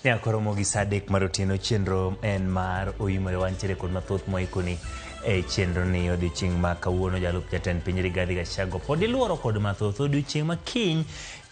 Nyaka romo gi saa 3 mar otieno. Chenro en mar Oimore. Wantiere kod mathoth moikoni e chenro ni odiochieng' ma kawuono. Jalup jatend piny Rigathi Gachagua pod iluoro kod mathoth. Odiochieng' ma kiny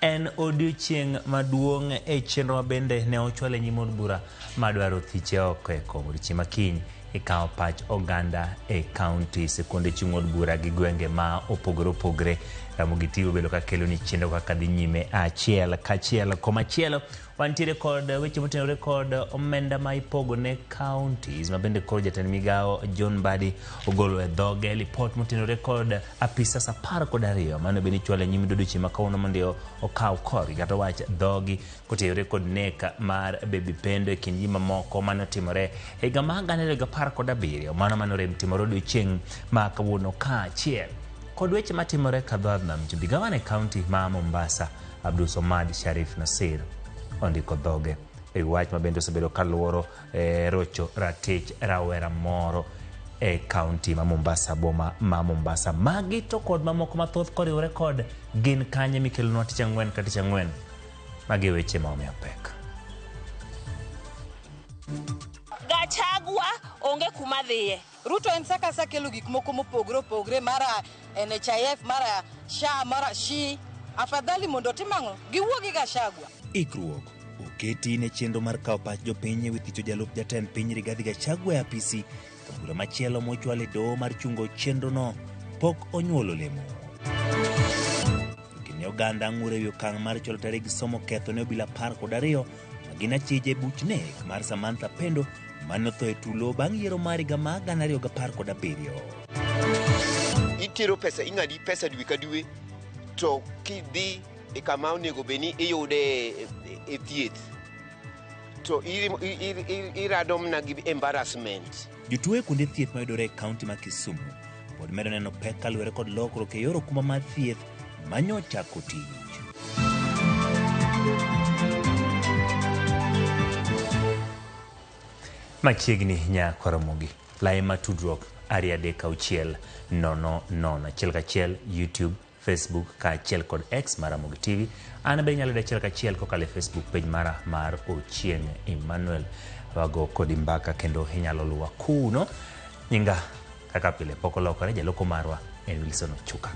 en odiochieng' maduong' e chenro ma bende ne ochwal e nyim od bura madwaro thiche oko e kom. Odiochieng' ma kiny ikawo pach oganda e counties, kuonde chung' od bura gi gwenge ma opogore opogore. Ramogi TV obedo ka kelo ni chenro kaka dhi nyime achiel kachiel. Komachielo wantiere kod weche motenore kod omenda ma ipogo ne counties ma bende koro jatend migawo John Mbadi ogolo e dhoge lipot motenore kod apisas 12 mane bende ichwalo e nyim odiochieng' ma kawuono mondo okaw korgi kata owach dhogi kotenore kod nek mar Baby Pendo e kind ji mamoko mane otimore higa mar 2017. Mano mane orem timore odiochieng' ma kawuono kaachiel kod weche matimore kadho nam chumbi. Gavana e kaunti ma Mombasa Abdul Somad Sharif Nasir ondiko dhoge e wi wach ma bende osebedo kaluoro rocho ratich rawera moro e kaunti ma Mombasa, boma ma Mombasa. Magi to kod mamoko mathoth koriwore kod gin kanye mikelonwa tich ang'wen ka tich ang'wen. Magi weche ma omiyo pek. Gachagua onge kuma dhiye. Ruto en sa ka sa kelo gik moko mopogore opogore, mara NHIF, mara SHA, mara SHI. Afadhali mondo otim ang'o? Giwuo gi Gachagua. Ikruok oketi ne chenro mar kawo pach jopiny e wi thicho jalup jatend piny Rigathi Gachagua e apisi ka bura machielo mochwal e doho mar chungo chenrono pok onyuolo olemo. Kinde oganda ng'ur e wi okang' mar chwalo tarik somo ketho ne obila 12 ma gin achije e buch nek mar Samantha Pendo mane otho e tulo bang' yiero mar higa mar 2017. Itero pesa, ing'adi pesa dwe ka dwe, to kidhi e kama onego bed ni iyude e thieth to irado mana gi embarrassment. Jotuo e kuonde thieth mayudore e kaunti ma Kisumu pod medo neno pek kaluwore kod lokruok e yor okumba mar thieth manyochako tich. Machiegni nyakoromogi lai matudruok 236 0 0 1 1 YouTube, Facebook kaachiel kod X mar Ramogi TV. An be inyalo yuda achiel kachiel kokalo e Facebook page mara mar Ochieng Emmanuel. Wago kodi mbaka kendo inyalo luwa kuno. Nyinga kaka pile pok olokore, jaloko marwa en Wilson Ochuka.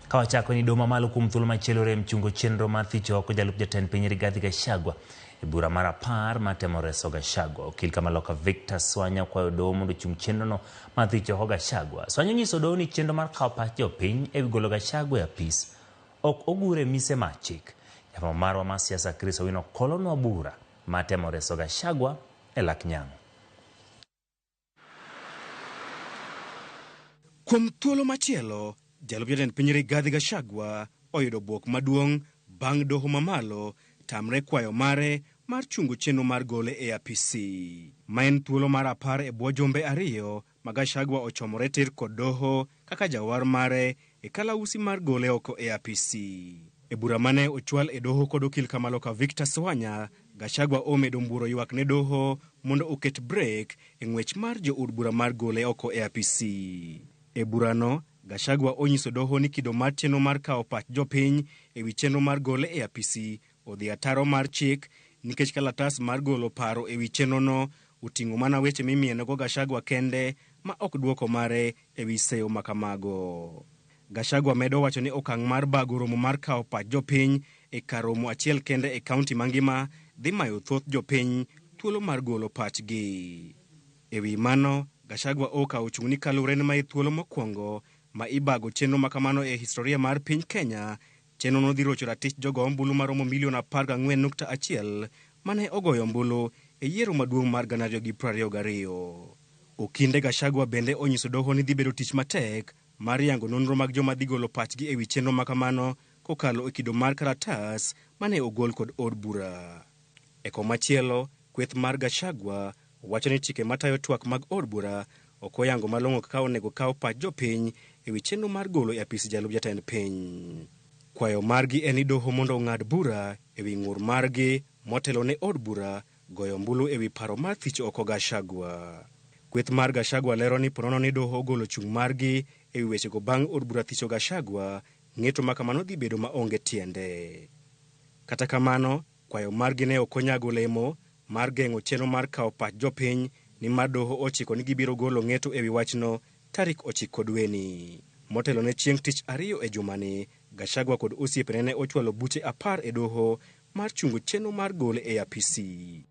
Ka wachako ni doho mamalo kuom thuolo machielo rem chungo chenro mar thicho oko jalup jatend piny Rigathi Gachagua e bura mar 10 matemo reso Gachagua. Okil kamaloka Victor Swanya okwayo doho mondo ochung chenrono mar thicho oko Gachagua. Swanya onyiso doho ni chenro mar kawo pach jopiny ewi golo Gachagua e apis ok ogure mise mar chik. Jafwambo marwa mar siasa Chris Owino kolonwa bura matemo reso Gachagua e lak nyang'. Kuom thuolo machielo, jalup jatend piny Rigathi Gachagua oyudo bwok maduong' bang' doho mamalo tamre kwayo mare mar chungo chenro mar gole e apisi. Ma en thuolo mar 10 e bwo jumbe 2 ma Gachagua ochomore tir kod doho kaka jawar mare e kalausi mar gole oko e apisi. E bura mane ochwal e doho kod okil kamaloka Victor Swanya, Gachagua omedo mburo ywak ne doho mondo oket brek e ng'wech mar jood bura mar gole oko e apisi. E burano, Gachagua onyiso doho ni kido mar chenro mar kawo pach jopiny e wi chenro mar gole e apisi odhi ataro mar chik nikech kalatas mar golo paro e wi chenrono oting'o mana weche mimienogo Gachagua kende ma ok dwoko mare e wi seyo makamago. Gachagua medo wacho ni okang' mar bago romo mar kawo pach jopiny e kar romo achiel kende e kaunti mangima dhi mayo thoth jopiny thuolo mar golo pachgi. E wi mano, Gachagua okawo chung' ni kaluwore ni mae thuolo mokwongo ma ibago chenro makamano e historia mar piny Kenya, chenrono dhi rocho ratich jogo ombulu maromo milion 14.1 mane ogoyo ombulu e yiero maduong' mar 2022. Okinde Gachagua bende onyiso doho ni dhi bedo tich matek mar yango nonro mag joma dhi golo pachgi e wi chenro makamano kokalo e kido mar kalatas mane ogol kod od bura. E komachielo, kweth mar Gachagua wacho ni chike matayo twak mag od bura ok oyango malong'o kaka onego kaw pach jopiny e wi chenro mar golo e apis jalup jatend piny. Kwayo margi en ni doho mondo ong'ad bura e wi ng'ur margi motelo ne od bura goyo ombulu e wi paro mar thich oko Gachagua. Kweth mar Gachagua lero ni ponono ni doho ogolo chung' margi e wi wechego bang' od bura thicho Gachagua, ng'eto ma kamano dhi bedo maonge tiende. Kata kamano, kwayo margi ne ok onyago olemo mar geng'o chenro mar kawo pach jopiny nimar doho ochiko ni gibiro golo ng'eto ewi wachno tarik 9 dweni. Motelo ne chieng' tich ariyo e jumani, Gachagua kod osiepene ne ochwalo buche 10 e doho mar chungo chenro mar gole e apisi.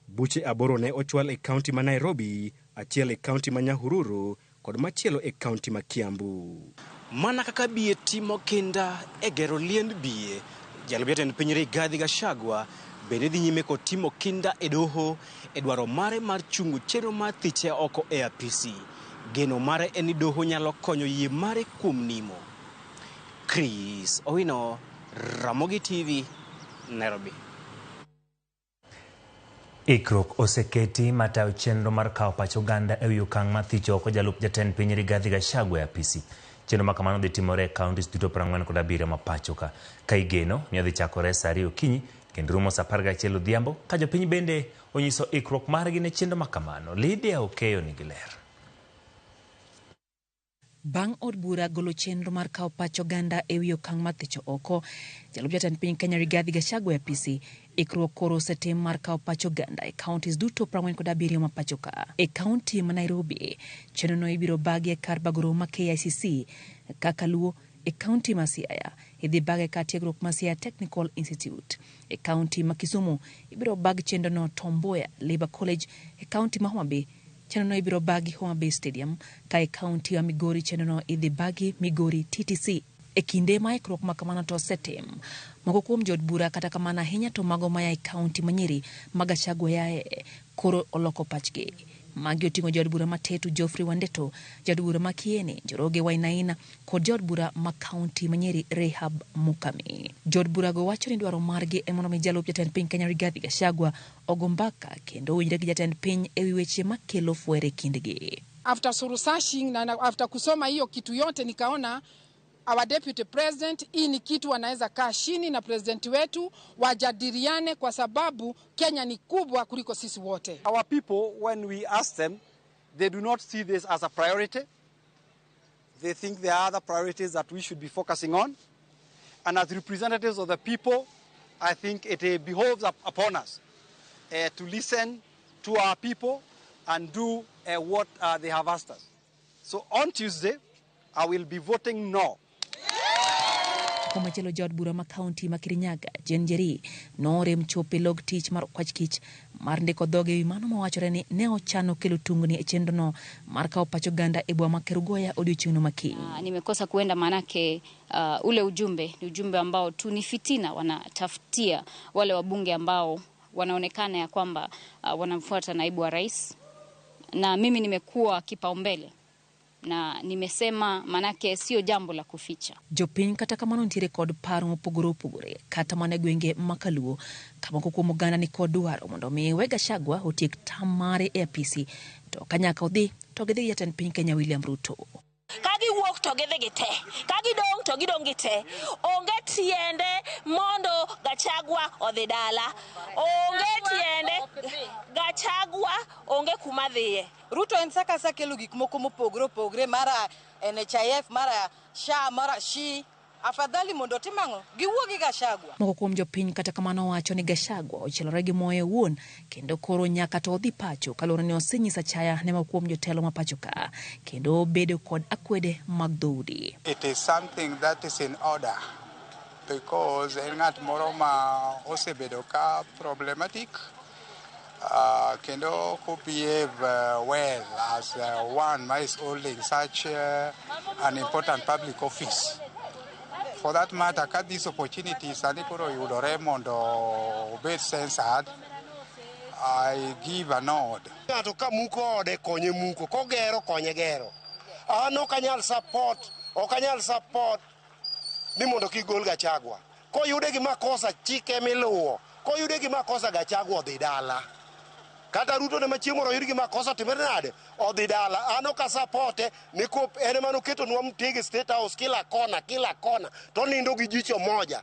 Buche 8 ne ochwal e kaunti ma Nairobi, achiel e kaunti ma Nyahururu kod machielo e kaunti ma Kiambu. Mana kaka biye timo kinda e gero liend biye, jalup jatend piny Rigathi Gachagua bende dhi nyime kod timo kinda e doho e dwaro mare mar chungo chenro mar thiche oko e apisi. Geno mare en ni doho nyalo konyo yie mare kuom nimo. Chris Owino, Ramogi TV, Nairobi. Ikruok oseketi matayo chenro mar kawo pach oganda ewi okang' mar thicho oko jalup jatend piny Rigathi Gachagua e apisi. Chenro ma kamano dhi timore e counties duto 47 ma pacho ka. Ka igeno ni odhi chakore saa 2 okinyi kendo rumo saa 11 odhiambo ka jopiny bende onyiso ikruok margi ne chenro ma kamano. Lydia Okeyo nigi ler. Bang' od bura golo chenro mar kawo pach oganda ewi okang' mar thicho oko jalup jatend piny Kenya Rigathi Gachagua e apisi, ikruok koro osetim mar kawo pach oganda e counties duto 47 ma pacho ka. E kaunti ma Nairobi, chenrono ibiro bagi e kar bago romo ma KICC, kaka luo e kaunti ma Siaya idhi bage kar tiegruok ma Siaya Technical Institute. E kaunti ma Kisumu ibiro bag chenrono Tom Mboya Labour College. E kaunti ma Homa Bay chenrono ibiro bagi Homa Bay Stadium, ka e kaunti ma Migori chenrono idhi bagi Migori TTC. E kinde ma ikruok ma kamano to osetim, moko kuom jood bura kata kamano ahinya to mago maya e kaunti ma Nyeri ma Gachagua yae koro oloko pachgi. Magi oting'o jaod bura ma Tetu Geoffrey Wandeto, jaod bura ma Kieni Njoroge Wainaina kod jaod bura ma kaunti ma Nyeri Rehab Mukami. Jood burago wacho ni dwaro margi en mondo mi jalup jatend piny Kenya Rigathi Gachagua ogo mbaka kendo owinjre gi jatend piny ewi weche makelo fwere kindgi. After researching na after kusoma hiyo kitu yote, nikaona our deputy president, hii ni kitu wanaweza kaa chini na president wetu wajadiliane, kwa sababu Kenya ni kubwa kuliko sisi wote. Our people, when we ask them, they do not see this as a priority. They think there are other priorities that we should be focusing on. And as representatives of the people, I think it behoves upon us to listen to our people and do what they have asked us. So on Tuesday, I will be voting no. Komachielo jaod bura ma kaunti ma Kirinyaga Jane Njeri noorem chopo e log tich mar okwach kich mar ndiko dhoge ewi mano mawachore ni ne ochano kelo tungni e chenrono mar kawo pach oganda e boma ma Kerugoya odiochieng'no makiny. Nimekosa kuenda manake ule ujumbe ni ujumbe ambao tu ni fitina wanatafutia wale wabunge ambao wanaonekana ya kwamba wanamfuata naibu wa rais, na mimi nimekuwa kipaumbele na nimesema manake sio jambo la kuficha. Jopiny kata kamano nitiere kod paro mopogore opogore kata mana e gwenge ma Kaluo ka moko kuom oganda ni kod dwaro mondo mi we Gachagua otiek tam mare e apisi to ka nyaka odhi to gidhi gi jatend piny Kenya William Ruto. Ka giwuok to gidhi gi te, ka gidong' to gidong' gi te. Onge tiende mondo Gachagua odhi dala. Onge tiende Gachagua onge kuma dhiye. Ruto en saka sa kelo gik moko mopogore opogore, mara NHIF, mara SHA, mara SHI. Afadhali mondo otim ang'o? Giwuo gi Gachagua. Moko kuom jopiny kata kamano wacho ni Gachagua ochielore gi moye owuon kendo koro nyaka to odhi pacho kaluwore ni osenyiso achaya ne moko kuom jotelo ma pacho ka kendo bedo kod akwede mag dhoudi. It is something that is in order because en ng'at moro ma osebedo ka problematic kendo ko behave well as one ma is holding such an important public office. For that matter, ka this opportunity sani koro yudore mondo obed censored, I give a nod. Ng'ato ka muko ode konye muko, kogero konye gero. An ok anyal support, ok anyal support ni mondo kik gol Gachagua. Koyude gi makosa chike miluwo, koyude gi makosa Gachagua odhi dala. Kata Ruto ne machieng' moro oyud gi makosa timre nade, odhi dala. An ok asapote ni kop en ema noketonwa Mtege State House kila kona, kila kona, to nindo gi jicho moja.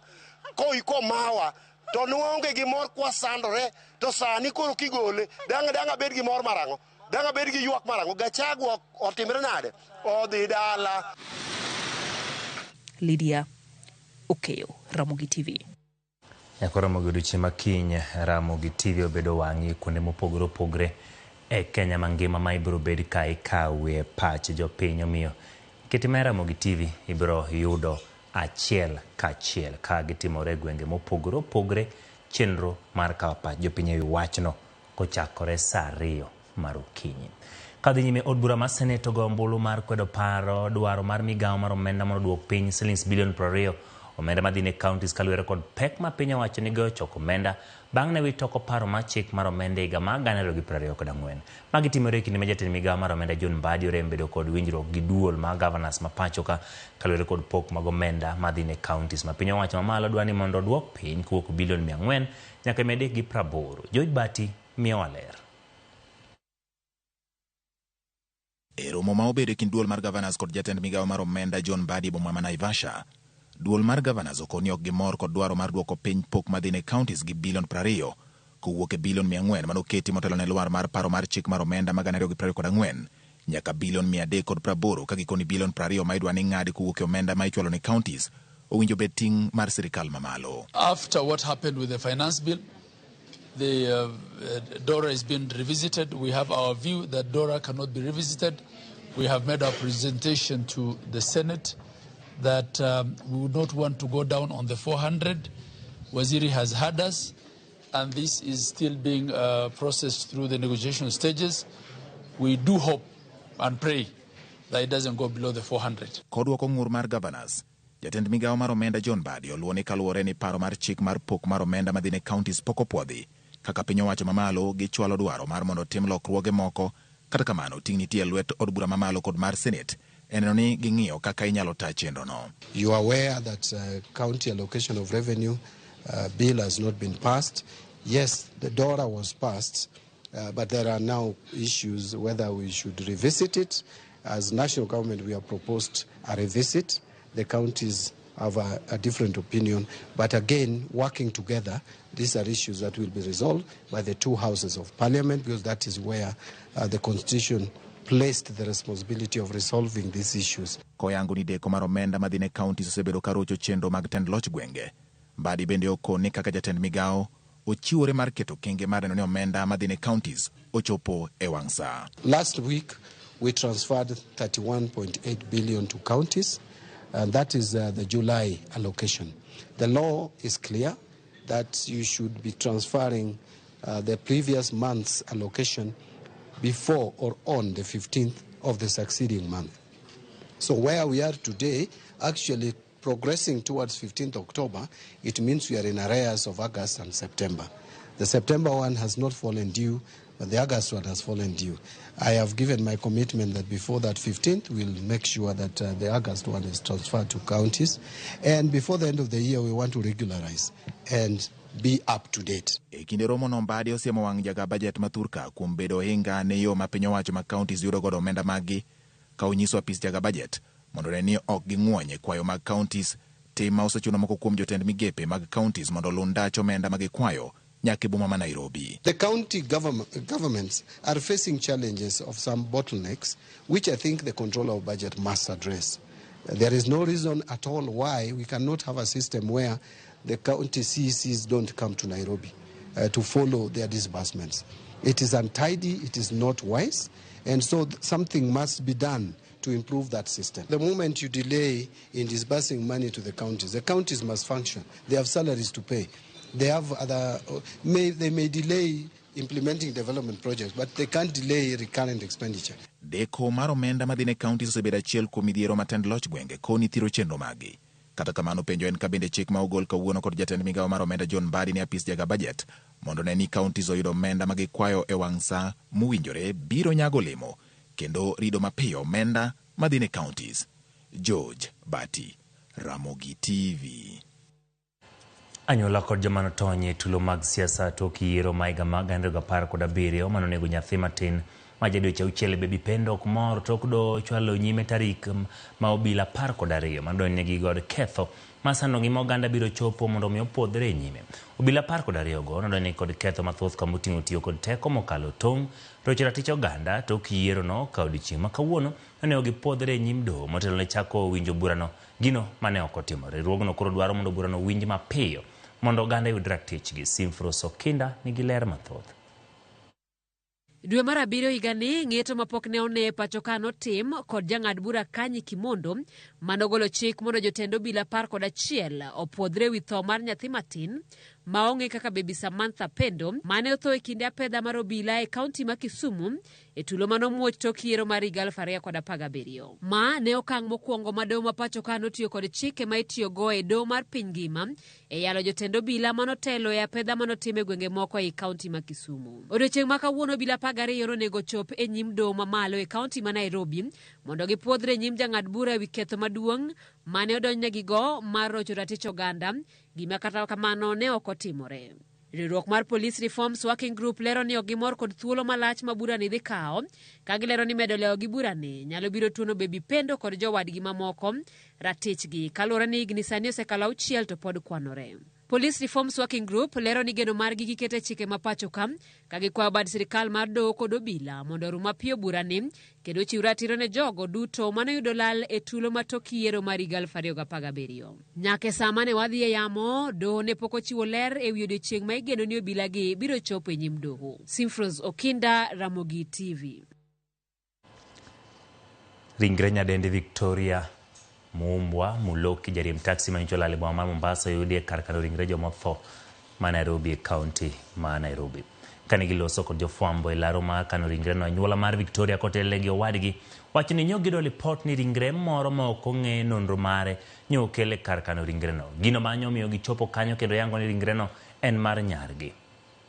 Komawa, to nwaonge gi mor kwasandore, to sani koro kigole, dang' abed gi mor marang'o? Dang' abed gi ywak marang'o? Gachagua otimre nade? Odhi dala. Lydia Okeyo, Ramogi TV. Nyaka Ramogi odiochieng' ma kiny, Ramogi TV obedo wang'i kuonde mopogore opogore e Kenya mangima ma ibiro bed ka ikawe pach jopiny. Omiyo keti mar Ramogi TV ibiro yudo achiel kachiel ka gitimore e gwenge mopogore opogore chenro mar kawo pach jopiny ewi wachno kochakore saa 2 mar okinyi. Kadhi nyime, od bura mar Senate ogoyo ombulu mar kwedo paro dwaro mar migawo mar omenda mondo oduok piny silings bilion 20 omenda madhi ne counties kaluwore kod pek ma piny owacho ni goyo choko omenda bang' ne wito oko paro mar chik mar omenda e higa mar 2024. Magi timore e kinde ma jatend migawo mar omenda John Mbadi orem bedo kod winjruok gi duol mar governors ma pacho ka kaluwore kod pok mag omenda madhi ne counties ma piny owacho mamalo dwa ni mondo oduok piny kowuok bilion 400 nyaka 380. George Bati miyowa ler. E romo ma obedo e kind duol mar governors kod jatend migawo mar omenda John Mbadi e boma ma Naivasha, duol mar governors okoni ok gimor kod dwaro mar duoko piny pok madhi ne counties gi bilion 20 kowuok e bilion 400 manoketi motelo ne lwar mar paro mar chik mar omenda ma 2024 nyaka bilion 380 ka gikoni bilion 20 ma idwa ni ng'adi kowuok e omenda ma ichwalo ne counties owinjo bed ting' mar sirikal mamalo. After what happened with the finance bill, the DORA is being revisited. We have our view that DORA cannot be revisited. We have made our presentation to the Senate that we would not want to go down on the 400. Waziri has had us, and this is still being processed through the negotiation stages. We do hope and pray that it doesn't go below the 400. Kodwoko ng'ur mar governors, jatend migawo mar omenda John Mbadi oluwo ni kaluwore ni paro mar chik mar pok mar omenda madhi ne counties pok opuodhi, kaka piny owacho mamalo gichwalo dwaro mar mondo tim lokruoge moko. Kata kamano, ting' nitie e lwet od bura mamalo kod mar Senate e neno ni ging'iyo kaka inyalo ta chenrono. You are aware that county allocation of revenue bill has not been passed. Yes, the DORA was passed, but there are now issues whether we should revisit it. As national government, we have proposed a revisit. The counties have a different opinion. But again, working together, these are issues that will be resolved by the two houses of parliament, because that is where the constitution placed the responsibility of resolving these issues. Koyango ni deko mar omenda madhi ne counties osebedo ka rocho chenro mag tend loch gwenge. Mbadi bende okoni kaka jatend migawo ochiwore mar keto kenge mar neno ni omenda madhi ne counties ochopo e wang' saa. Last week, we transferred 31.8 billion to counties, and that is the July allocation. The law is clear that you should be transferring the previous month's allocation before or on the 15th of the succeeding month. So where we are today, actually progressing towards 15th October, it means we are in arrears of August and September. The September one has not fallen due, but the August one has fallen due. I have given my commitment that before that 15th, we'll make sure that the August one is transferred to counties. And before the end of the year, we want to regularize and be up to date. E kinde romo no, Mbadi osiemo wang' jaga bajet ma thurka kuom bedo ohinga ne yo ma piny owacho ma counties yudo godo omenda maggi, ka onyiso apis jaga bajet mondo ne ni ok ging'wony e kwayo mag counties, tim ma osechuno moko kuom jotend migepe mag counties mondo oluw ndach omenda ma gikwayo nyaka e boma ma Nairobi. The county governments are facing challenges of some bottlenecks, which I think the controller of budget must address. There is no reason at all why we cannot have a system where the county CECs don't come to Nairobi to follow their disbursements. It is untidy, it is not wise, and so something must be done to improve that system. The moment you delay in disbursing money to the counties must function. They have salaries to pay. They have other, they may delay implementing development projects, but they can't delay recurrent expenditure. Deko mar omenda madhi ne counties osebedo achiel kuom midhiero ma tend loch gwenge koni thiro chenro maggi. Kata kamano, penjo en ka bende chik ma ogol kawuono kod jatend migawo mar omenda John Mbadi ne apis jaga bajet mondo ne ni counties oyudo omenda ma gikwayo e wang' sa mowinjore biro nyago olemo kendo rido mapiyo omenda madhi ne counties. George Bati, Ramogi TV. Anyuola kod joma notony e tulo mag siasa tok yiero ma higa mag 2017 manonego nyathi matin ma ja dweche 6 Baby Pendo ok mor tok doho chwalo nyime tarik ma obila 12 manodonjnegi kod ketho ma sando ngima oganda biro chopo mondo mi opuodhre e nyime. Obila 12 go nodonjnegi kod ketho mathoth kamoting'o tiyo kod teko mokalo tong', rocho ratich oganda tok yiero no ka odiochieng' ma kawuono onego gipuodhre e nyim doho motelo ne chako winjo burano, gino mane ok otimore. Riwruogno koro dwaro mondo burano winj mapiyo mondo oganda yud ratichgi. Simfros Okinda nigi ler mathoth. Dwe mar abiriyo higani, ng'eto mapok ne one e pacho ka notim kod jang'ad bura Kanyi Kimondo manogolo chik mondo jotend obila 11 opuodhre wi tho mar nyathi matin ma ong'e kaka Baby Samantha Pendo mane otho e kinde apedha mar obila e kaunti ma Kisumu e tulo manomuoch tok yiero mar higa 2017. Ma ne okang' mokwongo ma doho ma pacho ka notiyo kod chike ma itiyogo e doho mar piny ngima e yalo jotend obila manotelo e apedha manotim e gwenge moko ei kaunti ma Kisumu. Odiochieng' ma kawuono obila 12 nonego chop e nyim doho mamalo e kaunti ma Nairobi mondo gipuodhre e nyim jang'ad bura ewi ketho maduong' mane odonjnegigo mar rocho ratich oganda, gima kata kamano ne ok otimore. Riwruok mar Police Reforms Working Group lero ni ok gimor kod thuolo malach ma burani dhi kawo, ka gilero ni medo lewo gi burani nyalo biro tuono Baby Pendo kod jowadgi mamoko ratichgi kaluwore ni higni sani osekalo 6 to pod kwanore. Police Reforms Working Group lero ni geno margi giketo e chike ma pacho ka, ka gikwayo bad sirkal mar doho kod obila mondo orum mapiyo burani kendo ochiw ratiro ne jogo duto manoyudo lal e tulo ma tok yiero mar higa 2017. Nyaka e saa mane wadhi e yamo, doho ne pok ochiwo ler e wi odiochieng' ma igeno ni obilagi biro chopo e nyim doho. Simfros Okinda, Ramogi TV. Ringre nyadendi Victoria Muumbwa Muloki, jariemb taxi manyocha olal e boma mar Mombasa, oyudi e kar kano ringre joma otho ma Nairobi e kaunti ma Nairobi. Kane giloso kod jofwambo e laro mar kano ringreno, anyuola mar Victoria kotelne gi owadgi wacho ni nyo giyudo lipot ni ringre moro ma ok ong'e nonro mare nyo okel e kar kano ringreno. Gino ma nyomiyo gichopo kanyo kendo yango ni ringreno en mar nyargi.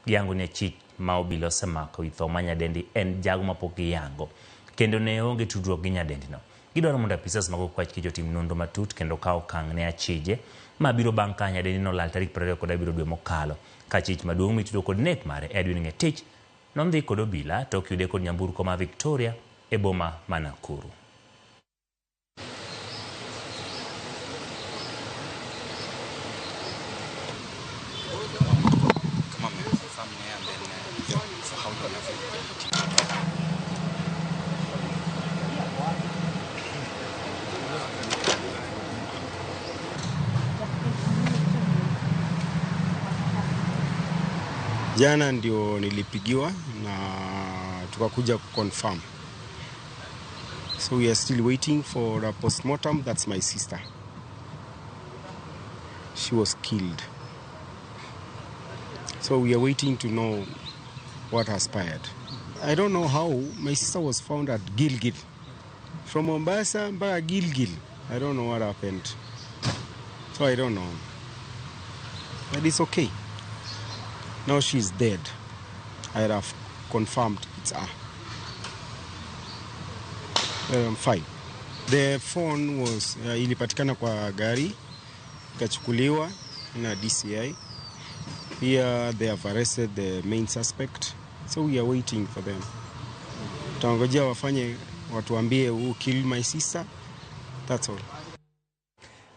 Giyango ni achich ma obila osemako wi tho ma nyadendi en jago mapok giyango kendo ne onge tudruok gi nyadendino. Gidwaro mondo apisas mag okwach kich otim nonro matut kendo kawo okang' ne achije ma biro bang' ka nyadendino olal tarik 27 dwe mokalo. Ka achich maduong' mitudo kod nek mare Edwin Ng'etich nondhi kod obila tok yude kod nyamburko ma Victoria e boma ma Nakuru. Jana ndio nilipigiwa na tukakuja kuconfirm. So we are still waiting for a postmortem. That's my sister. She was killed. So we are waiting to know what transpired. I don't know how my sister was found at Gilgil. From Mombasa mpaka Gilgil. I don't know what happened. So I don't know. But it's okay. Now she's dead. I have confirmed it's her. I'm fine. The phone was ilipatikana kwa gari, ikachukuliwa na DCI. Here they have arrested the main suspect. So we are waiting for them. Tutangojea wafanye, watuambie who killed my sister. That's all.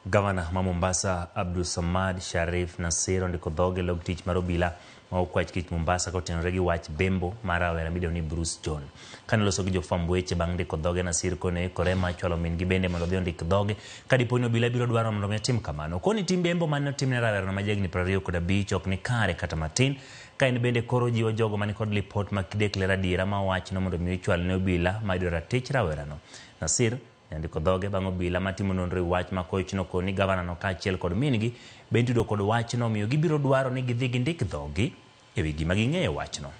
Gavana ma Mombasa Abdul Samad Sharif Nasir ondiko dhoge log tich mar obila ma okwach kich Mombasa kotenore gi wach bembo mar rawera midendo ni Bruce John. Kane oloso gi jofwamb weche bang' ndiko dhoge, Nasir kone oikore mar chwalo min gi bende mondo odhi ondik dhoge ka dipo ni obila biro dwaro mondo mi otim kamano. Koni tim bembo mane otimne rawerano ma jahigni 25 ok ni kare kata matin, ka en bende koro jiwo jogo mani kod lipot ma kidek ler adiera ma wachno mondo mi ochwal ne obila ma yudo ratich rawerano. Nasir ndiko dhoge bang' obila matimo nonro e wach ma kochno koni gavana no kaachiel kod min-gi bende itudo kod wachno, omiyo gibiro dwaro ni gidhi gindik dhogi e wi gima ging'eyo wachno.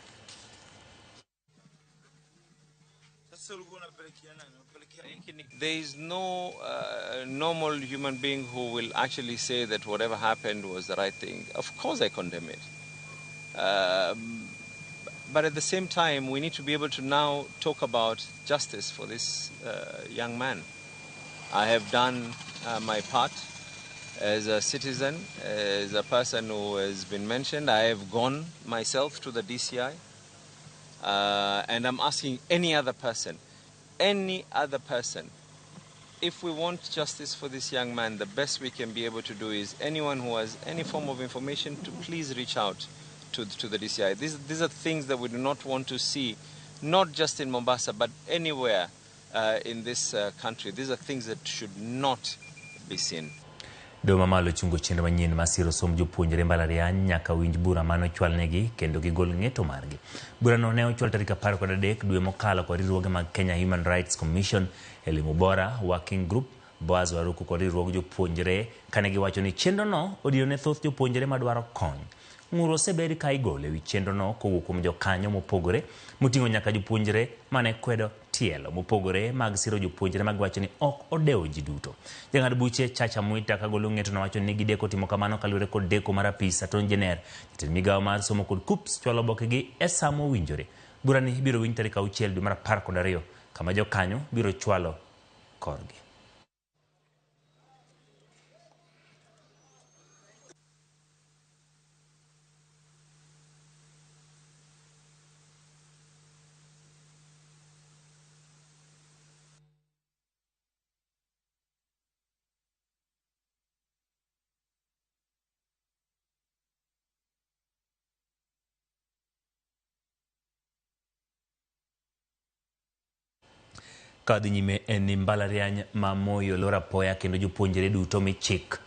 There is no normal human being who will actually say that whatever happened was the right thing. Of course I condemn it. But at the same time, we need to be able to now talk about justice for this young man. I have done my part as a citizen, as a person who has been mentioned. I have gone myself to the DCI, and I'm asking any other person, if we want justice for this young man, the best we can be able to do is anyone who has any form of information to please reach out to the DCI. These are things that we do not want to see, not just in Mombasa, but anywhere in this country. These are things that should not be seen. Doho mamalo chungo chenro manyien mar siro somb jopuonjre mbalariany nyaka winj bura mane ochwalnegi kendo gigol ng'eto margi. Burano ne ochwal tarik 13 dwe mokalo kod riwruoge mag Kenya Human Rights Commission, Elimu Bora Working Group, Boaz Waruku kod riwruog jopuonjre kane giwacho ni chenrono odino ne thoth jopuonjre madwaro kony. Ng'ur osebed ka igolo ewi chenrono kowuok kuom jokanyo mopogore moting'o nyaka jopuonjre mane kwedo tielo mopogore mag siro jopuonjre ma giwacho ni ok odewo ji duto. Jang'ad buche Chacha Mwita kagolo ng'eto nowacho ni gideko timo kamano kaluwore kod deko mar apis Attorney General, jatend migawo mar somo kod KUCCPS chwalo obokegi e saa mowinjore. Burani ibiro winj tarik 6 dwe mar 12 kama jokanyo biro chwalo korgi. Kadhi nyime en ni mbalariany ma Moi olor apoya kendo jopuonjre duto mi chik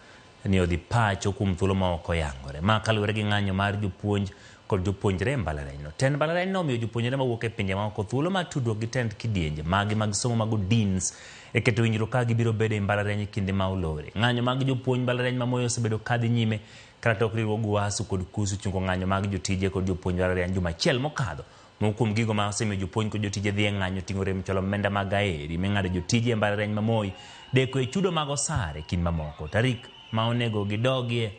ni odhi pacho kuom thuolo ma ok oyangore. Ma kaluwore gi ng'anyo mar jopuonj kod jopuonjre e mbalariany no. Tend mbalariany no omiyo jopuonjre mawuok e pinje maoko thuolo mar tudruok gi tend kidienje magi mag somo mag deans e keto winjruok ka gibiro bedo e mbalariany e kinde ma olore. Ng'anyo mag jopuonj mbalariany ma Moi osebedo kadhi nyime kata tok riwruog UASU kod KUSU chungo ng'anyo mag jotije kod jopuonj mbalariany juma achiel mokadho. Moko kuom gigo ma osemiyo jopuonj kod jotije dhi e ng'anyo ting'o rem chwalo omenda mag aeri ming'ado jotije e mbalariany ma Moi, deko e chudo mag osara e kind mamoko. Tarik ma onego gidogie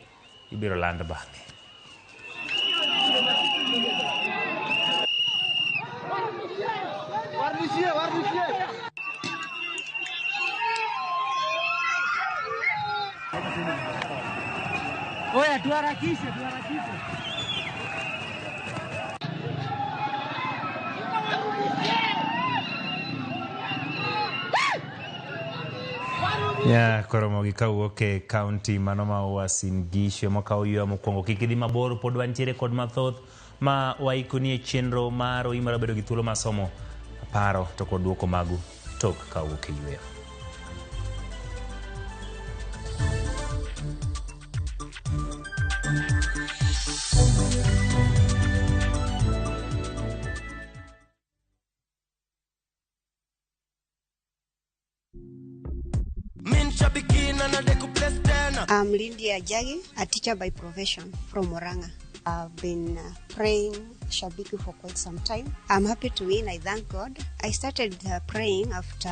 ibiro land bang'e. Oya, tuharakishe, tuharakishe. Ya koromo gi kawuok e kaunti mano ma Uasin Gishu mokawo ywa mokwongo. Kik idhi mabor, pod wantiere kod mathoth ma waikoni e chenro mar oimoro bedo gi thuolo mar somo paro to kod duoko magu tok kawuok e yweyo. I'm Lydia Jagi, a teacher by profession from Murang'a. I've been praying Shabiki for quite some time. I'm happy to win, I thank God. I started praying after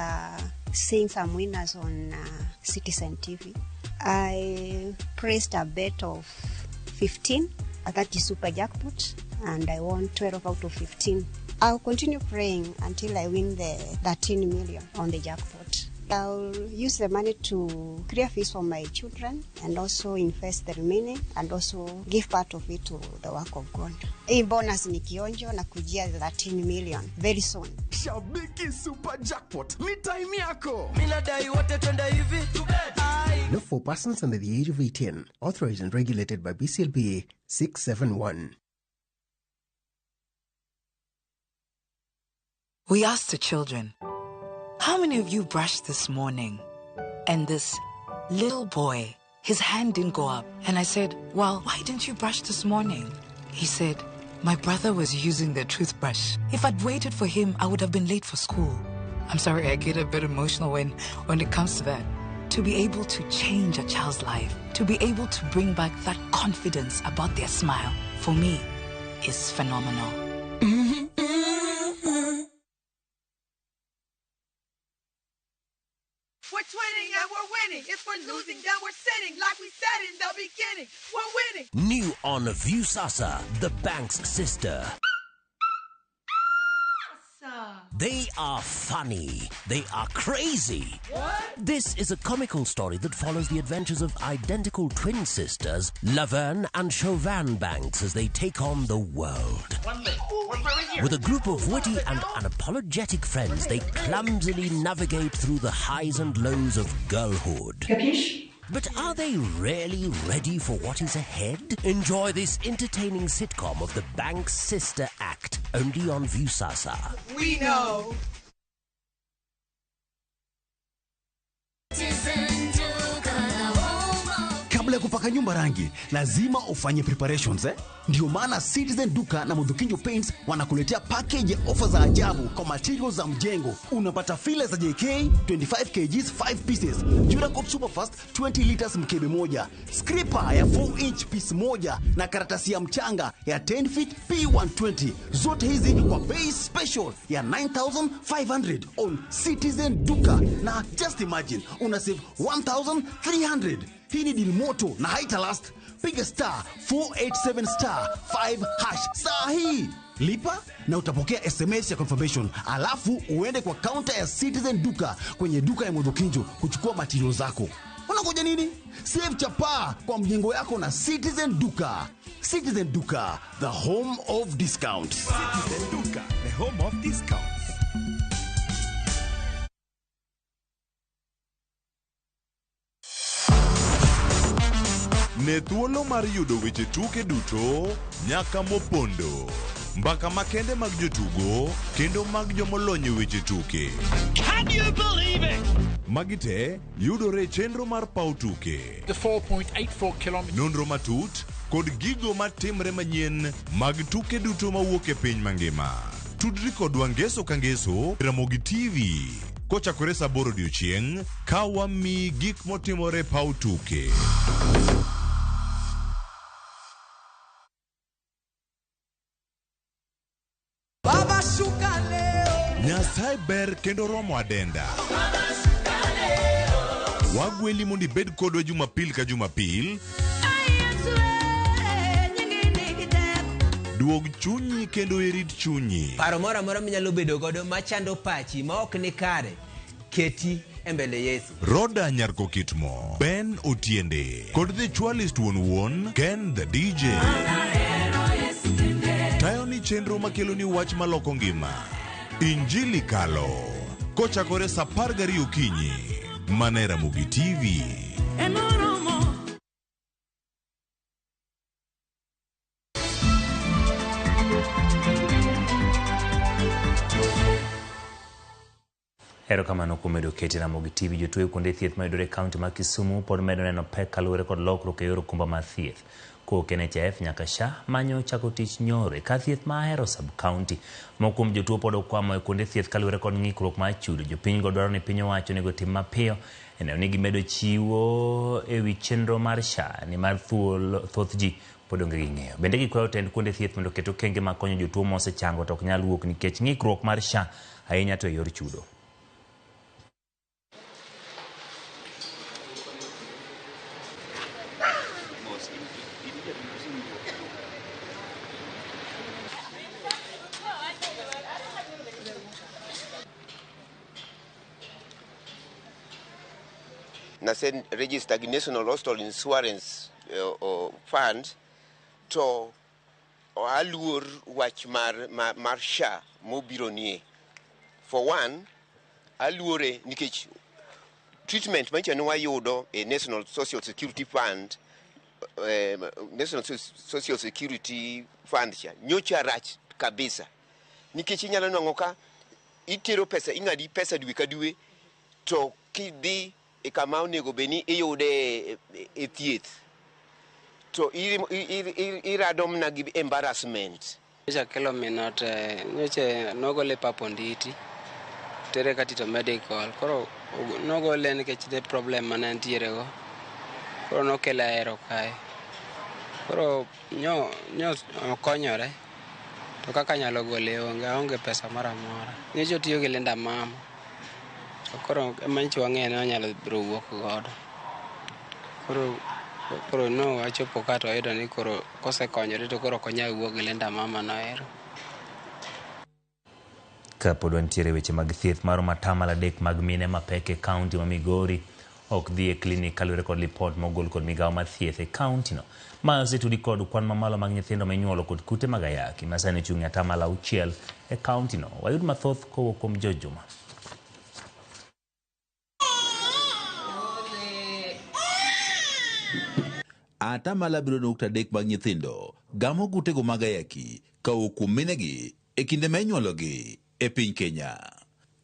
seeing some winners on Citizen TV. I pressed a bet of 15, that is super jackpot, and I won 12 out of 15. I'll continue praying until I win the 13 million on the jackpot. I'll use the money to clear fees for my children and also invest the remaining and also give part of it to the work of God. Hii bonus ni kionjo na kujia 13 million very soon. Shabiki Super Jackpot ni time yako. Mimi nadai wote twende hivi. Not for persons under the age of 18. Authorized and regulated by BCLBA 671. We asked the children, how many of you brushed this morning? And this little boy, his hand didn't go up. And I said, well, why didn't you brush this morning? He said, my brother was using the toothbrush. If I'd waited for him, I would have been late for school. I'm sorry, I get a bit emotional when it comes to that. To be able to change a child's life, to be able to bring back that confidence about their smile, for me, is phenomenal. We're twinning and we're winning. If we're losing, then we're sitting. Like we said in the beginning, we're winning. New on Viusasa, the bank's sister. They are funny. They are crazy. What? This is a comical story that follows the adventures of identical twin sisters, Laverne and Chauvin Banks, as they take on the world. One leg. One right here. With a group of witty and unapologetic friends, they clumsily navigate through the highs and lows of girlhood. Capiche? But are they really ready for what is ahead? Enjoy this entertaining sitcom of the Banks Sister Act, only on Viusasa. We know. kupaka nyumba rangi lazima ufanye preparations eh? Ndio maana Citizen Duka na Mudhukinjo Paints wanakuletea package ya ofa za ajabu kwa materials za mjengo. Unapata fila za JK 25 kgs 5 pieces, Duracop Superfast 20 liters mkebe moja, scraper ya 4 inch piece moja na karatasi ya mchanga ya 10 feet P120. Zote hizi kwa bei special ya 9500 on Citizen Duka, na just imagine una save 1300. Hii ni deal moto na haita last. Piga star 487 star 5 hash saa hii, lipa na utapokea SMS ya confirmation, alafu uende kwa kaunta ya Citizen Duka kwenye duka ya Mudhukinjo kuchukua material zako. Unangoja nini? Save chapaa kwa mjengo yako na Citizen Duka. Citizen Duka, the home of discounts. Citizen Duka, the home of discounts. Ne thuolo mar yudo weche tuke duto nyaka mopondo, mbaka makende mag jotugo kendo mag jomolony e weche tuke. Can you believe it? Magi te yudore e chenro mar paw tuke. The 4.84 kilometers. Nonro matut kod gigo matimre manyien mag tuke duto mawuok e piny mangima. Tudri kodwa ngeso ka ngeso Ramogi TV kochakore saa 8 odiochieng' ka wamiyi gik motimore e paw tuke. Baba shuka leo. Nyasaye ber kendo romo adenda. Wagweli mondo ibed kodwa Jumapil ka Jumapil. Duog chunyi kendo irit chunyi. Paro moro amora minyalo bedo godo machando pachi ma ok ni kare, keti e mbele Yesu. Roda Nyarkokitmo, Ben Otiende, kod The Chwalist wuon wuon, Ken the DJ. Tayo ni chenro makelo ni wach maloko ngima. Injili Kalo. Kochakore saa 12 okinyi. Mana e Ramogi TV. Erokamano kuom medo kete Ramogi TV. Jotuo e kuonde thieth mayudore e kaunti ma Kisumu pod medo neno pek kaluwore kod lokruok e yor okumba mar thieth. Kowuok NHIF nyaka SHA manyo chako tich nyoro e kar thieth ma Ahero sub-county. Moko kuom jotuo pod okwamo e kuonde thieth kaluwore kod ng'ikruok mar chudo. Jopiny go dwaro ni piny owacho onego otim mapiyo e neno ni gimedo chiwo e wi chenro mar SHA nimar thoth ji pod onge gi ng'eyo. Bende gikwayo tend kuonde thieth mondo oket okenge mag konyo jotuo mosechango to ok nyal wuok nikech ng'ikruok mar SHA ahinya to e yor chudo. Nase register gi National Hospital Insurance Fund to aluor wach mar SHA mobiro nie. For one, aluore nikech treatment manyicha ne wayudo e National Social Security Fund, National Social Security Fund cha nyocha rach kabisa. Nikech inyalo nwang'o ka itero pesa, ing'adi pesa dwe ka dwe, to kidhi e kama onego bed ni iyude e thieth to irado mana gi embarrassment. Nyocha kelo minot, nyocha nogole Paponditi, tere Katito Medical. Koro nogole nikech ne problem mane nitiere go. Koro nokele Ahero kae. Koro nyo okonyore. To kaka nyalo gole onge, aonge pesa moro amora. Nyocha otiyo gi Linda Mama. To koro ema nyocha wang'eyo ni onyalo biro wuok godo. Koro no wachopo ka to wayudo ni koro kosekonyore to koro ok onyal wuok gi Linda Mama noero. Kapod wantiere weche mag thieth maromo atamalo 3 mag mine mapek e kaunti ma Migori ok dhi e klinik kaluwore kod lipot mogol kod migawo mar thieth e kaunti no. Ma osetudi kod kwan mamalo mag nyithindo minyuolo kod kute mag ayaki ma sani ochung' e atamalo 6 e kaunti no. Wayud mathoth kowuok kuom George Juma. Atamalo 7.3 mag nyithindo gamo kutego mag ayaki kowuok kuom minegi e kinde ma inyuologi e piny Kenya.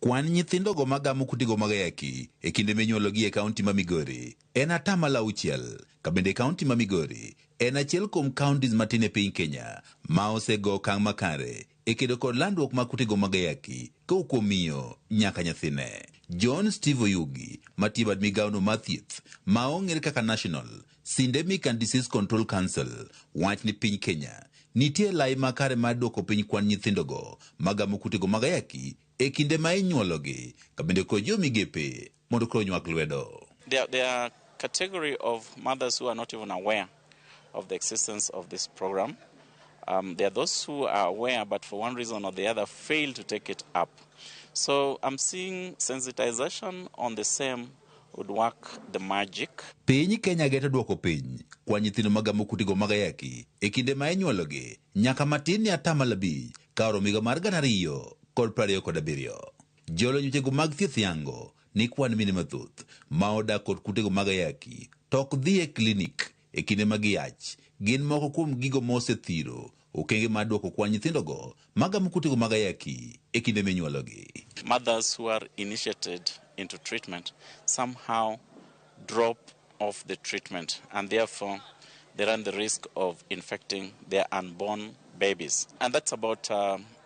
Kwan nyithindogo magamo kutego mag ayaki e kinde minyuologi e kaunti ma Migori en 6%, ka bende kaunti ma Migori en achiel kuom counties matin e piny Kenya ma osego okang' makare e kedo kod landruok mag kutego mag ayaki kowuok kuom miyo nyaka nyathine. John Steve Oyugi matiyo e bad migawono mar thieth ma ong'ere kaka National Syndemic and Disease Control Council wach ni piny Kenya nitie lai makare mar duoko piny kwan nyithindogo magamo kutego mag ayaki e kinde ma inyuologi, ka bende koro jiwo migepe mondo koro nywak lwedo. There are category of mothers who are not even aware of the existence of this program. There are those who are aware but for one reason or the other fail to take it up. So I'm seeing sensitization on the same would work the magic. Piny Kenya geto duoko piny kwan nyithindo magamo kutego mag ayaki e kinde ma inyuologi nyaka matin ne 5% ka oromo higa mar 2027. Jolony wechego mag thieth yango ni kwan mine mathoth ma odak kod kutego mag ayaki to ok dhi e klinik e kinde ma giyach gin moko kuom gigo mosethiro okenge mar duoko kwan nyithindogo magamo kutego mag ayaki e kinde minyuologi. Mothers who are initiated into treatment somehow drop off the treatment and therefore they run the risk of infecting their unborn babies. And that's about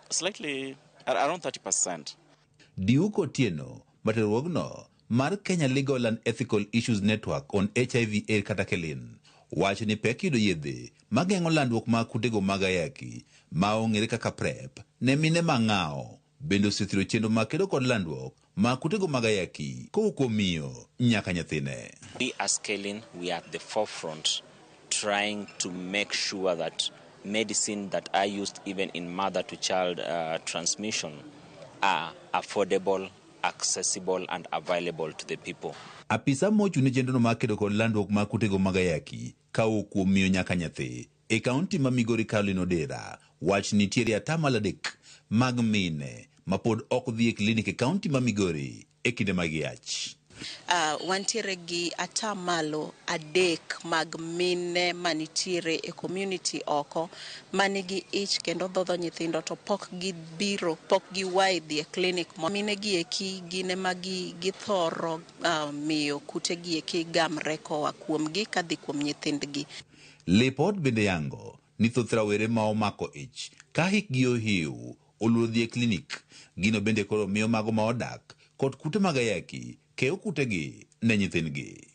slightly around 30%. Duke Otieno materruogno mar Kenya Legal and Ethical Issues Network on HIV AIDS kata KELIN wacho ni pek yudo yedhe mageng'o landruok mag kutego mag ayaki ma ong'ere kaka PrEP ne mine mang'awo bende osethiro chenro mag kedo kod landruok mag kutego mag ayaki kowuok kuom miyo nyaka nyathine. We as KELIN, we are at the forefront trying to make sure that medicine that are used even in mother-to-child transmission are affordable, accessible and available to the people. Apisa mochung' ne chenrono mar kedo kod landruok mag kutego mag ayaki kawuok kuom miyo nyaka nyathi e kaunti ma Migori Caroline Odera wach nitiere 3% mag mine mapod ok dhi e klinik e kaunti ma Migori e kinde mag yach. Wantiere gi 3% mag mine manitiere e community oko manigi ich kendo dhodho nyithindo to pok gibiro, pok giwai dhi e klinik. Mine gi eki gin ema githoro miyo kute gi eki gamre koa kuomgi kadhi kuom nyithindgi. Lipot bende yango ni thoth rawere ma omako ich ka hikgi ohiw oluoro dhi e klinik. Gino bende koro miyo mago ma odak kod kute mag ayaki keyo kutegi ne nyithindgi.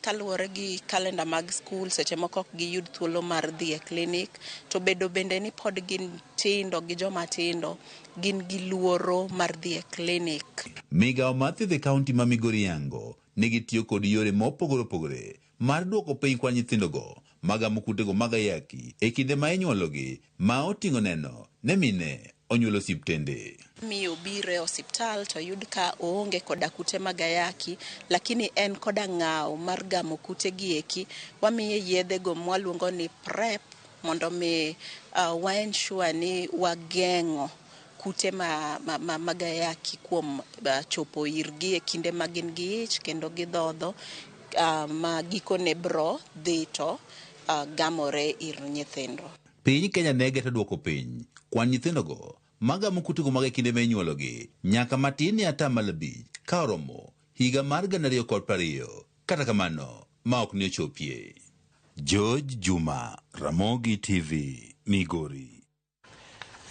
Kaluwore gi kalenda mag skul, seche moko ok giyud thuolo mar dhi e klinik, to bedo bende ni pod gin tindo gi joma tindo, gin gi luoro mar dhi e klinik. Migawo mar thieth e kaunti ma Migori yango ni gitiyo kod yore mopogore opogore mar duoko piny kwan nyithindogo magamo kutego mag ayaki e kinde ma inyuologi ma oting'o neno ne mine onyuolo osiptende. Miyo biro e osiptal to yud ka oonge koda kute mag ayaki, lakini en koda ng'awo mar gamo kute gi eki, wamiye yedhe go mwaluongo ni PrEP mondo mi wa ensure ni wageng'o kute mag ayaki kuom chopo irgi e kinde ma gin gi ich kendo gidhodho, ma gikone bro dhi to gamore ir nyithindo. Piny Kenya ne geto duoko piny kwan nyithindogo magamo kutego mag e kinde ma inyuologi nyaka matin ne 5% ka oromo higa mar 2020, kata kamano ma ok ne ochopie. George Juma, Ramogi TV, Migori.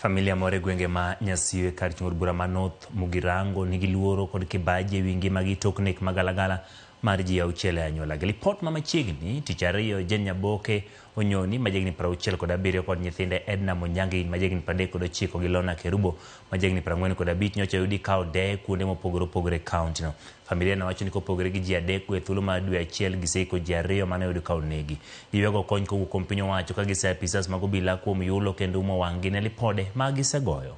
Familia moro e gwenge ma Nyasiwe kar chung' od bura ma North Mugirango nigi luoro kod kibaji ewi ngimagi tok nek magalagala mar ji 6 e anyuolagi. Lipot ma machiegni tich ariyo Jane Nyaboke Onyoni ma jahigni 67 kod nyithinde Edna Monyangi ma jahigni 39 gi Lona Kerubo ma jahigni 45 nyocha oyudi ka ode kuonde mopogore opogore e kaunti no. Familia no wacho ni kopogore gi ji 3 go e thuolo mar dwe 1 giseiko ji 2 mane oyud ka onegi. Giywago kony kowuok kuom piny owacho ka giseya apisas mag obila kuom yulo kendo umo wang'gi ne lipode ma gisegoyo.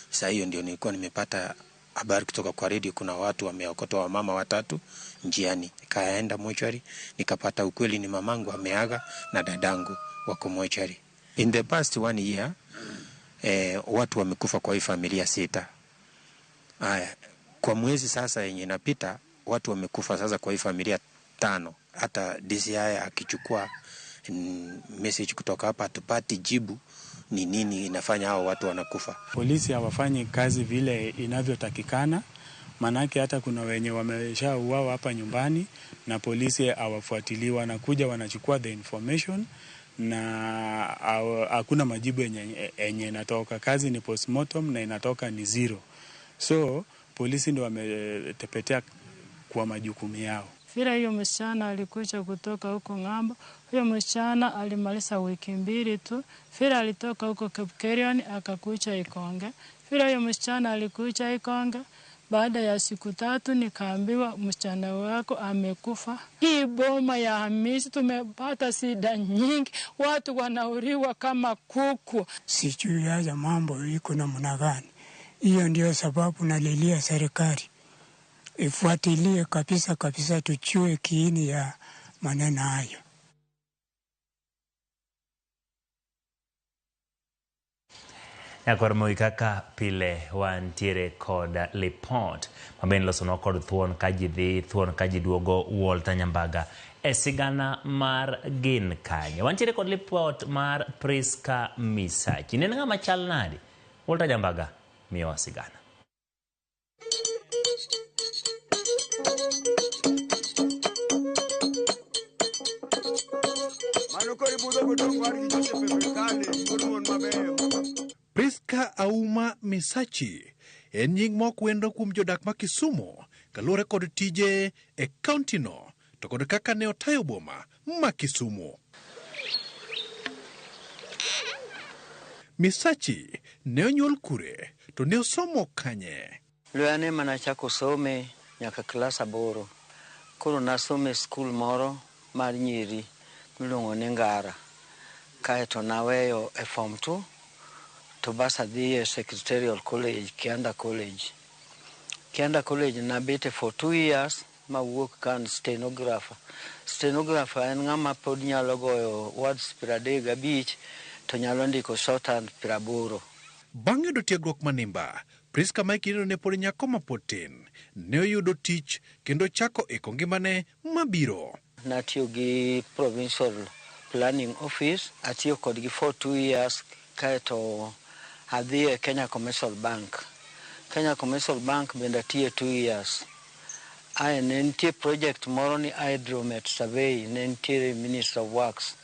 Saa hiyo ndio nilikuwa nimepata habari kutoka kwa redio, kuna watu wameokotwa wamama watatu njiani. Nikaenda mochwari, nikapata ukweli ni mamangu ameaga na dadangu wako mochwari. In the past 1 year, watu wamekufa kwa hii familia 6. Haya, kwa mwezi sasa yenye inapita Watu wamekufa sasa kwa hii familia 5. Hata DCI akichukua message kutoka hapa hatupati jibu ni nini inafanya hao watu wanakufa. Polisi hawafanyi kazi vile inavyotakikana, manake hata kuna wenye wameshauawa hapa nyumbani na polisi hawafuatiliwi, wanakuja wanachukua the information na hakuna majibu yenye inatoka. Kazi ni postmortem na inatoka ni zero. So polisi ndio wametepetea kwa majukumu yao. Vile hiyo msichana alikuja kutoka huko ng'ambo, huyo msichana alimaliza wiki 2 tu. Vile alitoka huko Kipkelion akakuja Ikonge. Vile hiyo msichana alikuja Ikonge, baada ya siku 3 nikaambiwa msichana wako amekufa. Hii boma ya Hamisi tumepata shida nyingi, watu wanauliwa kama kuku. Sijui haya mambo iko namna gani. Hiyo ndio sababu nalilia serikali ifuatilie kabisa kabisa, tujue kiini ya maneno hayo. Nyakwar Moi kaka pile wantiere kod lipot mabende ilosonwa kod thuon ka ji dhi, thuon ka ji duogo. Walter Nyambaga e sigana mar gin kanye. Wantiere kod lipot mar Priska Misachi. Ne en ng'ama chal nadi? Walter Nyambaga miyowa sigana. Priska Auma Misachi en nying mok wendo kuom jodak ma Kisumu kaluwore kod tije e kaunti no to kod kaka ne otayo boma ma Kisumu. Misachi ne onyuol kure to ne osomo kanye? Luyane manachako some nyaka klas 8. Koro nasome skul moro mar nyiri miluongo ni Ngara. Kaeto naweyo e form 2 to bas adhi e Secretarial College, Kianda College. Kianda College nabete for 2 years mawuok ka an stenographer. Stenographer en ng'ama pod nyalo goyo words 35 to nyalo ndiko shorthand 80. Bang' yudo tiegruok manimba, Priska ma kindeno ne pod nyako mapod tin, ne oyudo tich kendo chako iko ngimane mabiro. Natiyo gi Provincial Planning Office, atiyo kodgi for 2 years kaeto adhi e Kenya Commercial Bank. Kenya Commercial Bank bende atiye 2 years. Ae ne nitie project moro ni Hydromet Survey, ne nitiere Minister of Works,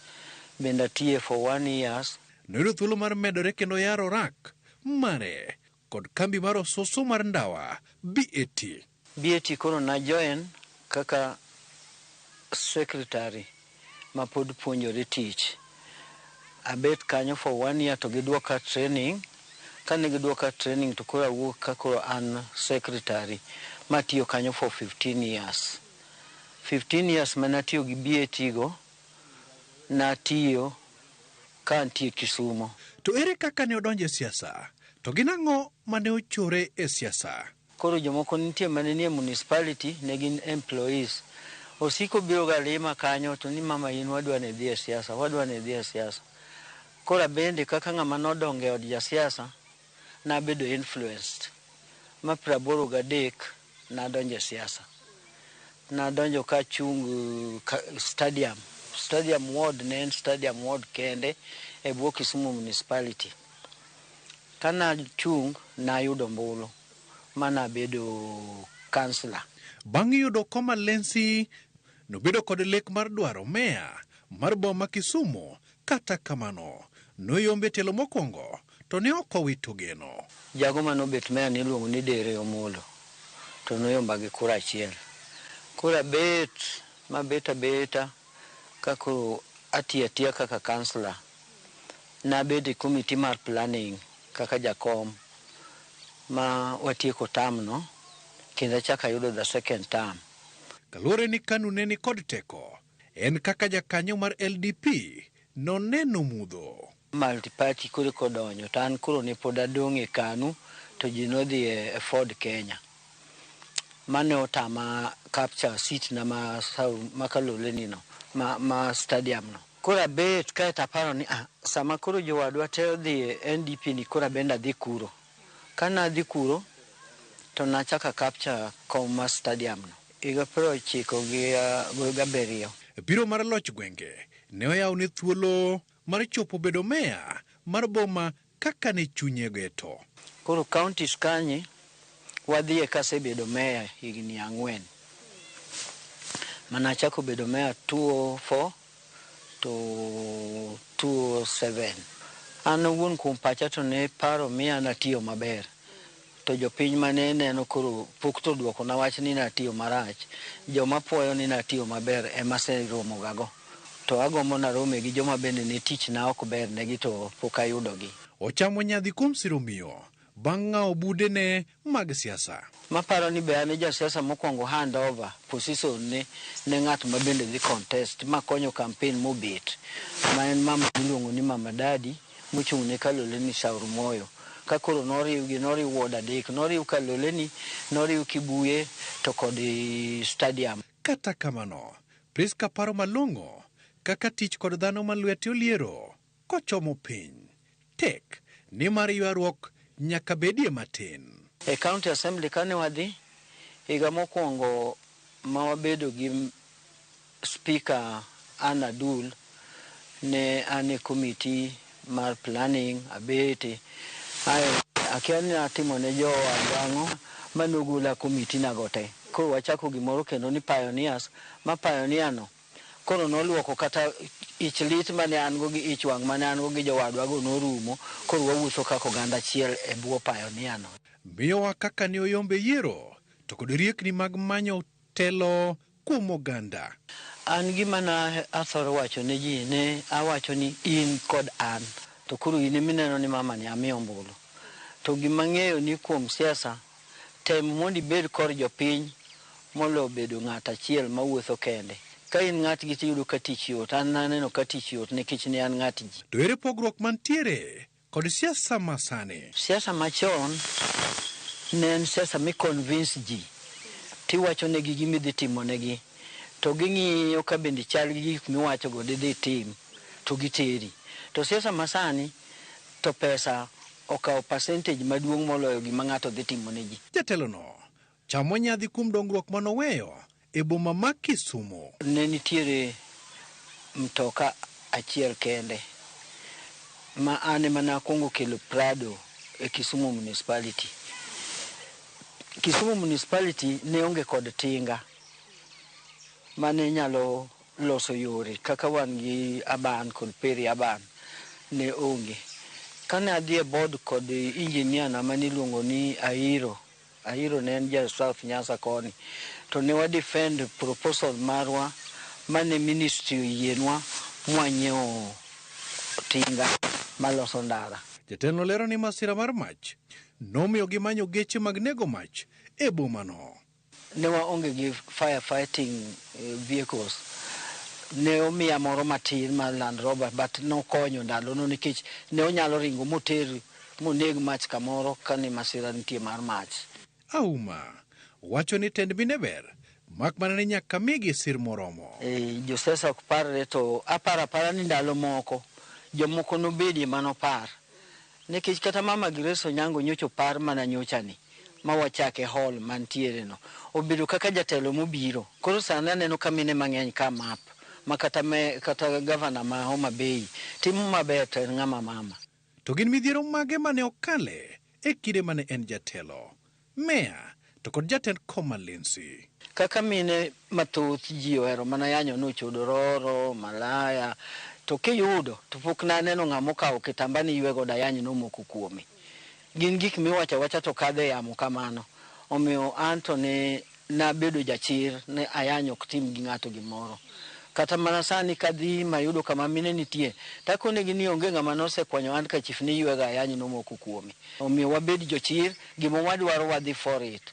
bende atiye for 1 year. Noyudo thuolo mar medore kendo yaro rak mare kod kambi mar ososo mar ndawa BAT. BAT koro na join kaka secretary ma pod puonjore tich. Abet kanyo for 1 year to giduoka training. Kane giduoka training to koro awuok ka koro an secretary matiyo kanyo for 15 years. 15 years mane atiyo gi BAT go, natiyo ka antie Kisumu. To ere kaka ne odonjo e siasa? To gin ang'o mane ochore e siasa? Koro jomoko nitie mane nie municipality ne gin employees. Osiko biro ga lima kanyo to ni mama in wadwa ni idhi e siasa, wadwa ni idhi e siasa. Koro bende kaka ng'ama nodongo e od jasiasa, nabedo influenced. Ma 83 nadonjo e siasa. Nadonjo kachung stadium. Stadium ward ne en stadium ward kende e bwo Kisumu municipality. Kana chung nayudo ombulu manabedo councillor. Bang' yudo koma Lensi, nobedo kod lek mar dwaro meya mar boma Kisumu. Kata kamano, noyombe telo mokwongo to ne ok owito geno. Jago manobet meya niluongo ni Dere Omolo to noyomba gi kura achiel. Kura bet mabet abeta kako atiyo atiya kaka councillor. Nabedo e committee mar planning kaka jakom ma watieko term no kendo achako ayudo the second term. Kaluwore ni KANU ne ni kod teko, en kaka jakanyo mar LDP noneno mudho. Multi-party koro kodonjo to an koro ne pod adong' e KANU to ji nodhi e Ford Kenya. Mane otama capture seat na ma Kaloleni no, ma stadium no. Koro abet kaeto aparo ni sama koro jowadwa te odhi e NDP ni koro abende adhi kuro. Kana adhi kuro to nachako capture kom ma stadium no. Higa 97. Biro mar loch gwenge ne oyawne thuolo mar chopo bedo meya mar boma kaka ne chunye geto. Koro counties kanye wadhiye kasebedo meya higni 4. Mana achako bedo meya 2004 to 2007. An owuon kuom pacha to ne paro miya natiyo maber. To jopiny mane neno koro pok to duokona wach ni natiyo marach. Joma puoyo ni natiyo maber ema aseromogago. To agombo narome gi joma bende ne tich na ok ber negi to pok ayudogi. Ochamo nyadhi kuom siro miyo bang' ng'awo budene mag siasa. Maparo ni be an e jasiasa mokwongo hand over position ne ne ng'at ma bende dhi contest ma konyo campaign mobet ma en mama miluongo ni Mama Dadi mochung' ne Kaloleni Saur Moyo. Ka koro noriw gi noriw ward 3, noriw Kaloleni, noriw Kibuye to kod stadium. Kata kamano, Priska paro malong'o kaka tich kod dhano ma lwete oliero kochomo piny tek nimar ywaruok nyaka bedie matin. E county assembly kane wadhi higa mokwongo ma wabedo gi speaker Anna Dul, ne an e committee mar planning abete. Ae akia ni natimo ne jowadwa ang'o manogola committee nago te. Koro wachako gimoro kendo ni pioneers, ma pioneer no koro noluoko kata ich lit mane an go gi ich wang' mane an go gi jowadwa go norumo. Koro wawuotho kaka oganda achiel e bwo pioneer no. Miyowa kaka ne oyombe yiero to kod riekni mag manyo telo kuom oganda. An gima na athoro wacho ne ji ne awacho ni in kod an to koro in emineno ni mama ni amiyo ombulu. To gima ng'eyo ni kuom siasa tem mondo ibed kor jopiny moloyo bedo ng'at achiel mawuotho kende. Ka in ng'at gi tiyudo ka tich yot, an naneno ka tich yot nikech ne an ng'at ji. To ere pogruok mantiere kod siasa masani? Siasa machon ne en siasa mi convince ji tiwacho negi gima idhi timo negi to ging'iyo ka bende chal gi gik miwacho go didhi tim to giteri. To siasa masani to pesa okawo percentage maduong' moloyo gima ng'ato dhi timo ne ji. Jatelono chamo nyadhi kuom dongruok manoweyo e boma ma Kisumu. Ne nitiere mtoka achiel kende ma an ema nakwongo kelo Prado e Kisumu Municipality. Kisumu Municipality ne onge kod tinga mane nyalo loso yore kaka wan gi Aban kod Peri Aban ne onge. Kane adhi e board kod engineer na mane iluongo ni Airo, Airo ne en ja South Nyasa koni, to ne wa defend proposal marwa mane ministry oyienwa mwanyiewo tinga maloso ndara. Jatelo lero ni masira mar mach nomiyo gimanyo geche mag nego mach e bomano. Ne waonge gi firefighting vehicles. Ne omiya moro matin mar Land Rover but nokonyo ndalono nikech ne onyalo ringo moter moneg mach kamoro kane masira nitie mar mach. Auma wacho ni tend mine ber mak mana ni nyaka migi sir moromo. Josiasa ok parre to aparo apara ni ndalo moko jomoko nobedie manopar. Nikech kata mama Grace Onyango nyocha opar mana nyochani ma wachake hall mantiere no. Obedo kaka jatelo mobiro. Koro sani aneno ka mine mang'eny ka map ma kata gavana ma Homa Bay timo maber to en ng'ama mama. To gin midhiero mage mane okale e kinde mane en jatelo, meya to kod jatend Koma Lindsay? Kaka mine mathoth ji ohero mana yanyo nochodo roro, malaya, to kiyudo to pok naneno ng'ama okawo kitamba ni ywe godo ayany nomoko kuome. Gin gik miwacho awacha to kadho e yamo kamano. Omiyo an to ne nabedo jachir ne ayany ok tim gi ng'ato gimoro. Kata mana sani kadhi mayudo kama mine nitie, takonegi ni onge ng'ama nosekwanyo handkerchief ni ywego ayany nomoko kuome. Omiyo wabed jochir, gima wadwaro wadhi for it.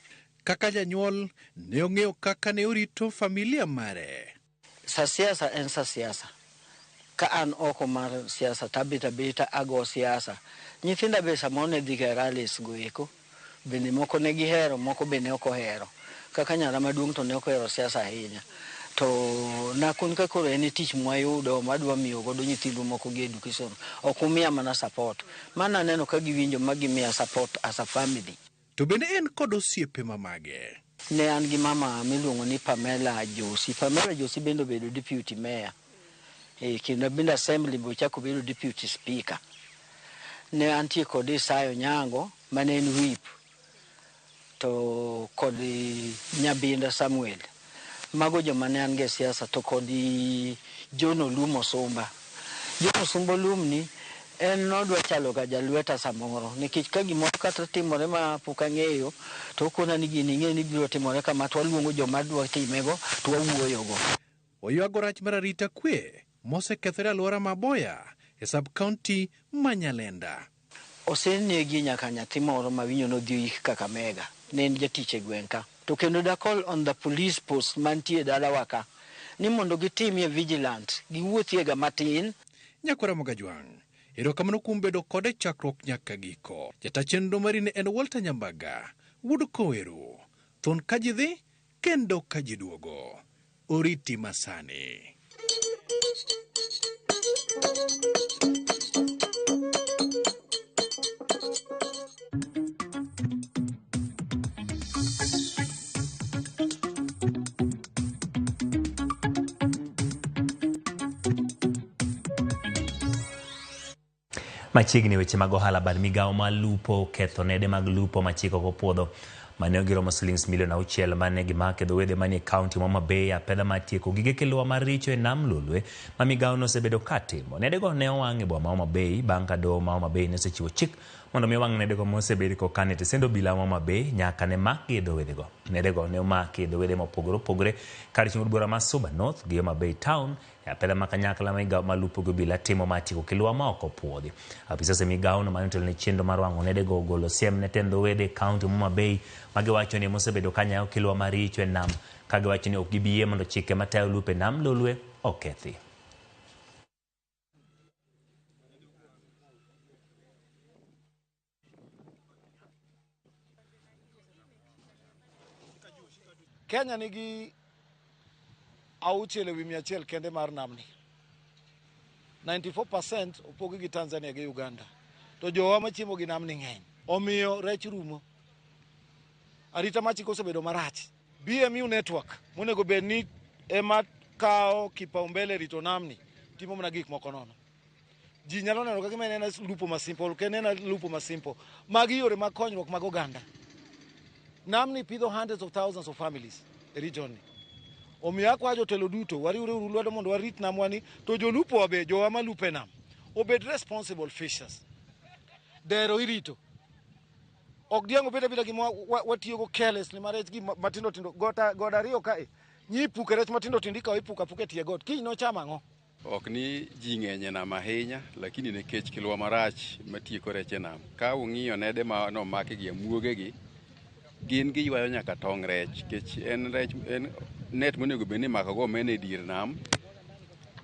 Kaka janyuol ne ong'eyo kaka ne orito familia mare. Sa siasa en sa siasa. Ka an oko mar siasa tabet abeta ago siasa. Nyithinda be samoro ne dhiga e rallies go eko. Bende moko ne gihero, moko be ne ok ohero. Kaka nyara maduong' to ne ok ohero siasa ahinya. To nakon ka koro en e tich mwayudo madwa miyo godo nyithindu moko gi education. Ok umiya mana support. Mana aneno ka giwinjo ma gimiya support as a family. To bende en kod osiepe mamage. Ne an gi mama miluongo ni Pamela Josi. Pamela Josi bende obedo deputy mayor. E, kendo bende assembly be ochako obedo deputy speaker. Ne antie kod Isayo Nyango mane en whip to kod Nyabinda Samuel. Mago joma ne an go e siasa to kod John Olum Osumba. John Osumba Olum ni en nodwa chalo ga jalweta samoro nikech ka gimoro kata timore ma pok ang'eyo to okona ni gini ing'e ni biro timore kama to waluongo joma dwa timego to wawuoyogo. Oywago rach mar arita kwe mosekethore alwora ma Boya e sub county ma Nyalenda. Osenegi nyaka nyathi moro ma winyo nodhi oyik Kakamega. Ne en jatich e gweng' ka. To kendo da call on the police post mantie dalawa ka ni mondo gitimie vigilant, giwuothie ga matin. Nyakwara Mogajwang', erokamano kuom bedo kode chakruok nyaka giko. Jata chenro mari ne en Walter Nyambaga, wuod Koweru. Thon ka ji dhi, kendo ka ji duogo. Oriti masani. Machiegni weche mag ohala bad migawo mar lupo ketho nede mag lupo ma chik ok opuodho mane giromo silings milion 6 mane gimako e dho wedhe manie kaunti ma Homa Bay apedha mar tieko gige kilwa maricho e nam Lolwe ma migawo no osebedo ka timo. Nedego ne owang' e boma ma Homa Bay bang' ka doho ma Homa Bay ne osechiwo chik mondo mi owang' nedego mosebed kokan e tesend obila ma Homa Bay nyaka ne makgi e dho wedhego. Nedego ne omaki e dho wedhe mopogore opogore kar chung' od bura ma Suba North gi Homa Bay Town e apedha ma kanyakla ma migawo mar lupo gi obila timo mar tieko kilwa ma ok opuodhi. Apisas e migawono mane otelo ne chenro mar wang'o nedego ogolo siem ne tend dho wedhe e kaunti ma Homa Bay ma giwacho ni mosebedo ka nyayo kilwa maricho e nam ka giwacho ni ok gibi yie mondo chike matayo lupo e nam Lolwe okethi. Kenya nigi 6 100 kende mar namni. 94% opogi gi Tanzania gi Uganda. To jowa machiemo gi namni ng'eny. Omiyo rech rumo. Arita mar chik osebedo marach. BMU network monego bed ni ema kawo kipaumbele rito namni timo mana gik moko nono. Ji nyalo neno kaka en lupo ma simple, ok en lupo ma simple. Magi yore mag konyruok mag oganda. Namni pidho hundreds of thousands of families e region ni. Omiyo akwayo jotelo duto wariwre uru lwedo mondo warit namwa ni to jolupo wa be jowa malupo e nam obed responsible fishers. Dero irito. Ok diang' obed abeda gima watiyogo carelessly ma rech gi matindo tindo gota god ariyo kae nyi puke rech matindo tindo ikawo ipuko apuka e tie got kiny nocham ang'o. Ok ni ji ng'eny e nam ahinya, lakini nikech kilwa marach matieko rech e nam. Ka ung'iyo nede ma nomaki gi amuoge gi, gin giywayo nyaka tong' rech, nikech en rech en net monego bed ni imako go omena e dier nam,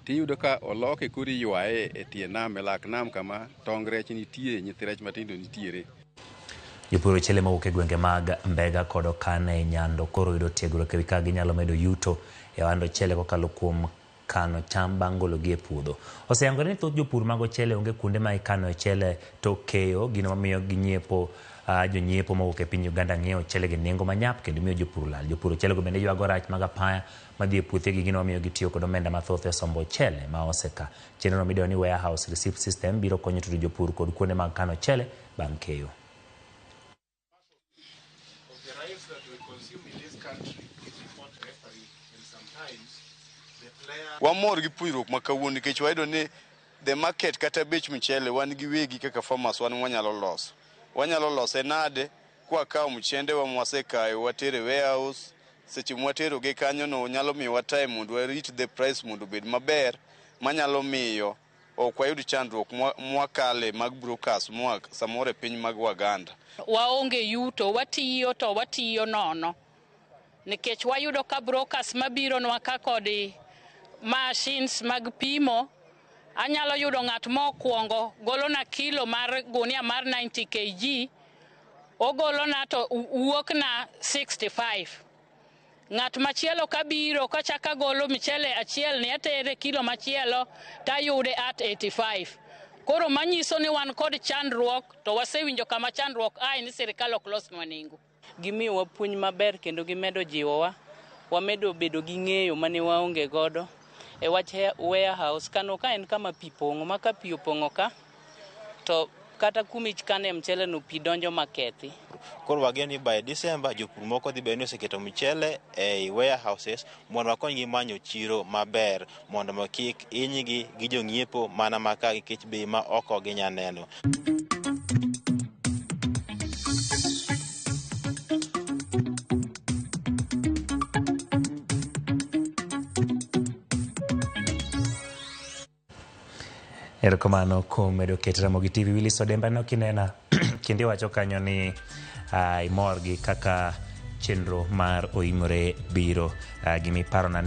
tiyudo ka oloke koro iywaye e tie nam, e lak nam kama tong' rech nitie, nyithi rech matindo nitiere. Jopur ochele mawuok e gwenge mag Mbega kod Okane e Nyando koro yudo tiegruok ewi kaka ginyalo medo yuto e ohand ochele kokalo kuom kano cham bang' gologi e puodho. Oseyangore ni thoth jopur mag ochele onge kuonde ma ikano ochele tok keyo, gino mamiyo ginyiepo jonyiepo mawuok e piny Uganda ng'iewo ochele gi nengo manyap kendo miyo jopur lal. Jopur ochele go bende ywago rach mag apaya madhi e puothegi, gino mamiyo gitiyo kod omenda mathoth e sombo ochele ma oseka. Chenro no midendo ni warehouse receipt system biro konyo tudo jopur kod kuonde mag kano ochele bang' keyo. Of the rice that we consume in this country is import referee, and sometimes the player Wamor gi puonjruok ma kawuono nikech wayudo ni the market kata bech mchele wan giwegi kaka farmers wan wanyalo loso. Wanyalo lose nade kwakawo mchendewa mwasekayo watero e warehouse seche mwaterogi kanyono nyalo miyowa time mondo warit the price mondo obed maber manyalo miyo ok wayud chandruok mwakale mag brokers moa samoro e piny mag Waganda. Waonge yuto, watiyo to watiyo nono nikech wayudo ka brokers mabironwa ka kod machines mag pimo. Anyalo yudo ng'at mokwongo golona kilo mar gunia mar 90 kg, ogolona to wuok na 65. Ng'at machielo kabiro kachako agolo michele achiel ni atere kilo machielo tayude at 85. Koro manyiso ni wan kod chandruok to wasewinjo kama chandruok ae ni sirikal ok losnwa nengo. Gimiyowa puonj maber kendo gimedo jiwowa, wamedo bedo gi ng'eyo mane waonge godo e wach warehouse. Kano ka en kama pi pong'o, ma ka pi opong'o ka to kata kuma ikane mchele no pi donjo makethi. Koro wageno ni by December jopur moko dhi bedo ni oseketo mchele ei warehouses mondo wakonygi manyo chiro maber mondo mi kik hinygi gi jong'iepo mana maka nikech bei ma oko ginya neno. Erokamano kuom medo ket Ramogi TV. Willis Odemba ne ok inena kendo iwacho kanyo ni imor gi kaka chenro mar oimore biro. Gimiparona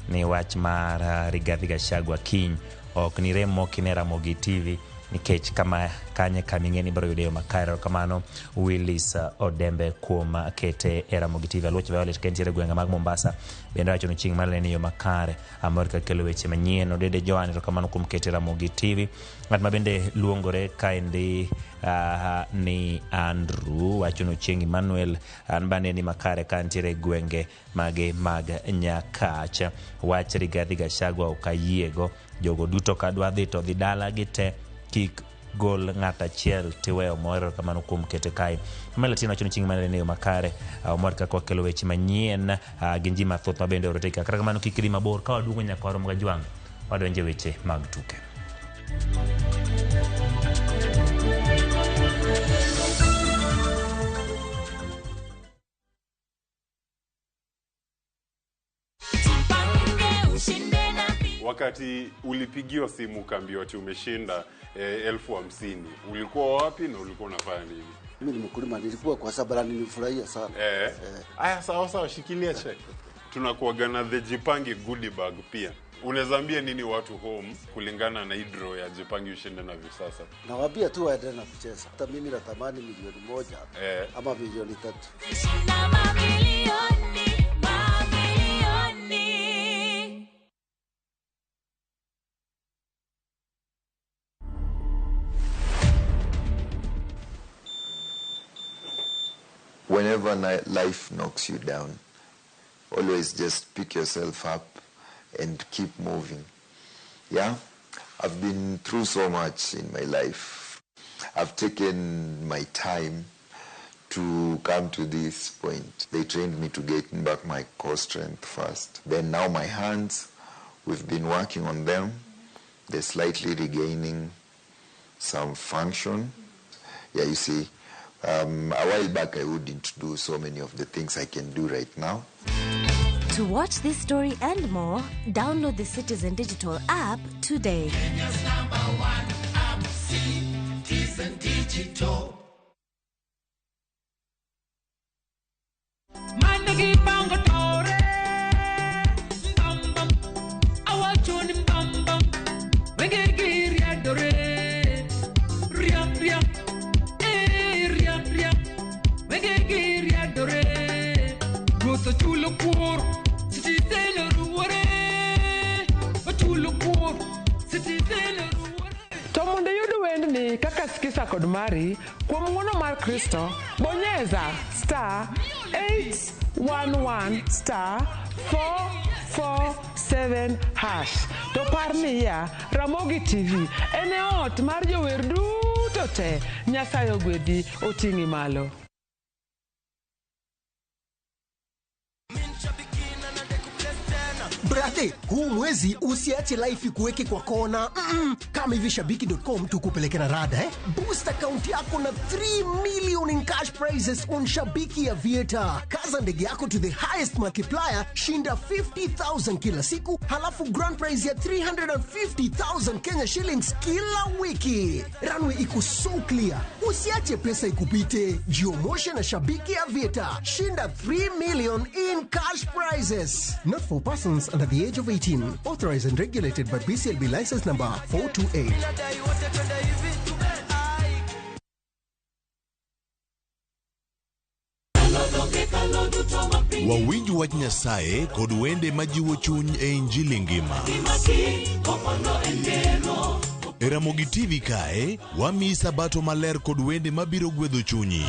ni wach mar Rigathi Gachagua kiny ok ni rem mok ine Ramogi TV nikech kama kanye kama ing'e ni ibiro yude yo makare. Erokamano Willis Odembe kuom kete e Ramogi TV. Aluoch Violet ka entiere e gwenge mag Mombasa bende wacho ni chieng' mar neno yo makare. Amor ka kelo weche manyien. Odede Joan, erokamano kuom kete Ramogi TV. Ng'at ma bende luongore kaendi ni Andrew wacho ni Ochieng' Emmanuel an bane ni makare ka antiere e gwenge mage mag Nyakach. Wach Rigathi Gachagua ok ayiego. Jogo duto ka dwa dhi to dhi dala gi te, kik gol ng'at achiel tiweyo moro. Erokamano kuom kete kae. Pamela Atieno wacho ni chieng' mane yo makare. Omor kaka wakelo weche manyien gin ji mathoth ma bende orote ka. Kata kamano kik idhi mabor ka waduogo nyaka warom ga jwang'. Wadonje weche mag tuke. Wakati ulipigiwa simu ukaambiwa ati umeshinda 50,000, ulikuwa wapi na ulikuwa unafanya nini? Mimi ni mkulima, nilikuwa kwa sababu nilifurahia sana. Aya, sawa sawa, shikilia check. Tunakuwaga na the Jipange goodie bag pia. Unaweza ambia nini watu home kulingana na hii draw ya Jipange ushinde na hivi sasa? Nawaambia tu waendelee na kucheza. Hata mimi natamani 1,000,000 ama 3,000,000. Whenever life knocks you down, always just pick yourself up and keep moving. Yeah, I've been through so much in my life. I've taken my time to come to this point. They trained me to get back my core strength first. Then now my hands, we've been working on them. They're slightly regaining some function. Yeah, you see, a while back I wouldn't do so many of the things I can do right now. To watch this story and more, download the Citizen Digital app today. Kenya's #1 app, Citizen Digital. To mondo iyud wendni kaka Skisa kod Mari kuom ng'wono mar Kristo, bonyeza *811 *447 hash. To par niya, Ramogi TV en e ot mar jower duto te. Nyasaye ogwedhi, oting'i malo. Brother, huu mwezi usiache life ikuweke kwa kona. Kama hivi shabiki.com tukupeleke na rada eh? Boost account yako na 3 million in cash prizes on Shabiki Aviator. Kaza ndege yako to the highest multiplier, shinda 50,000 kila siku, halafu grand prize ya 350,000 Kenya shillings kila wiki. Runway iko so clear. Usiache pesa ikupite. Jiomoshe na Shabiki Aviator. Shinda 3 million in cash prizes. Not for persons under the age of 18. Authorized and regulated by BCLB license number 428. Wawinj wach Nyasaye kod wende majiwo chuny e Injili ngima. E Ramogi TV kae, wamiyi sabato maler kod wende mabiro gwedho chunyi.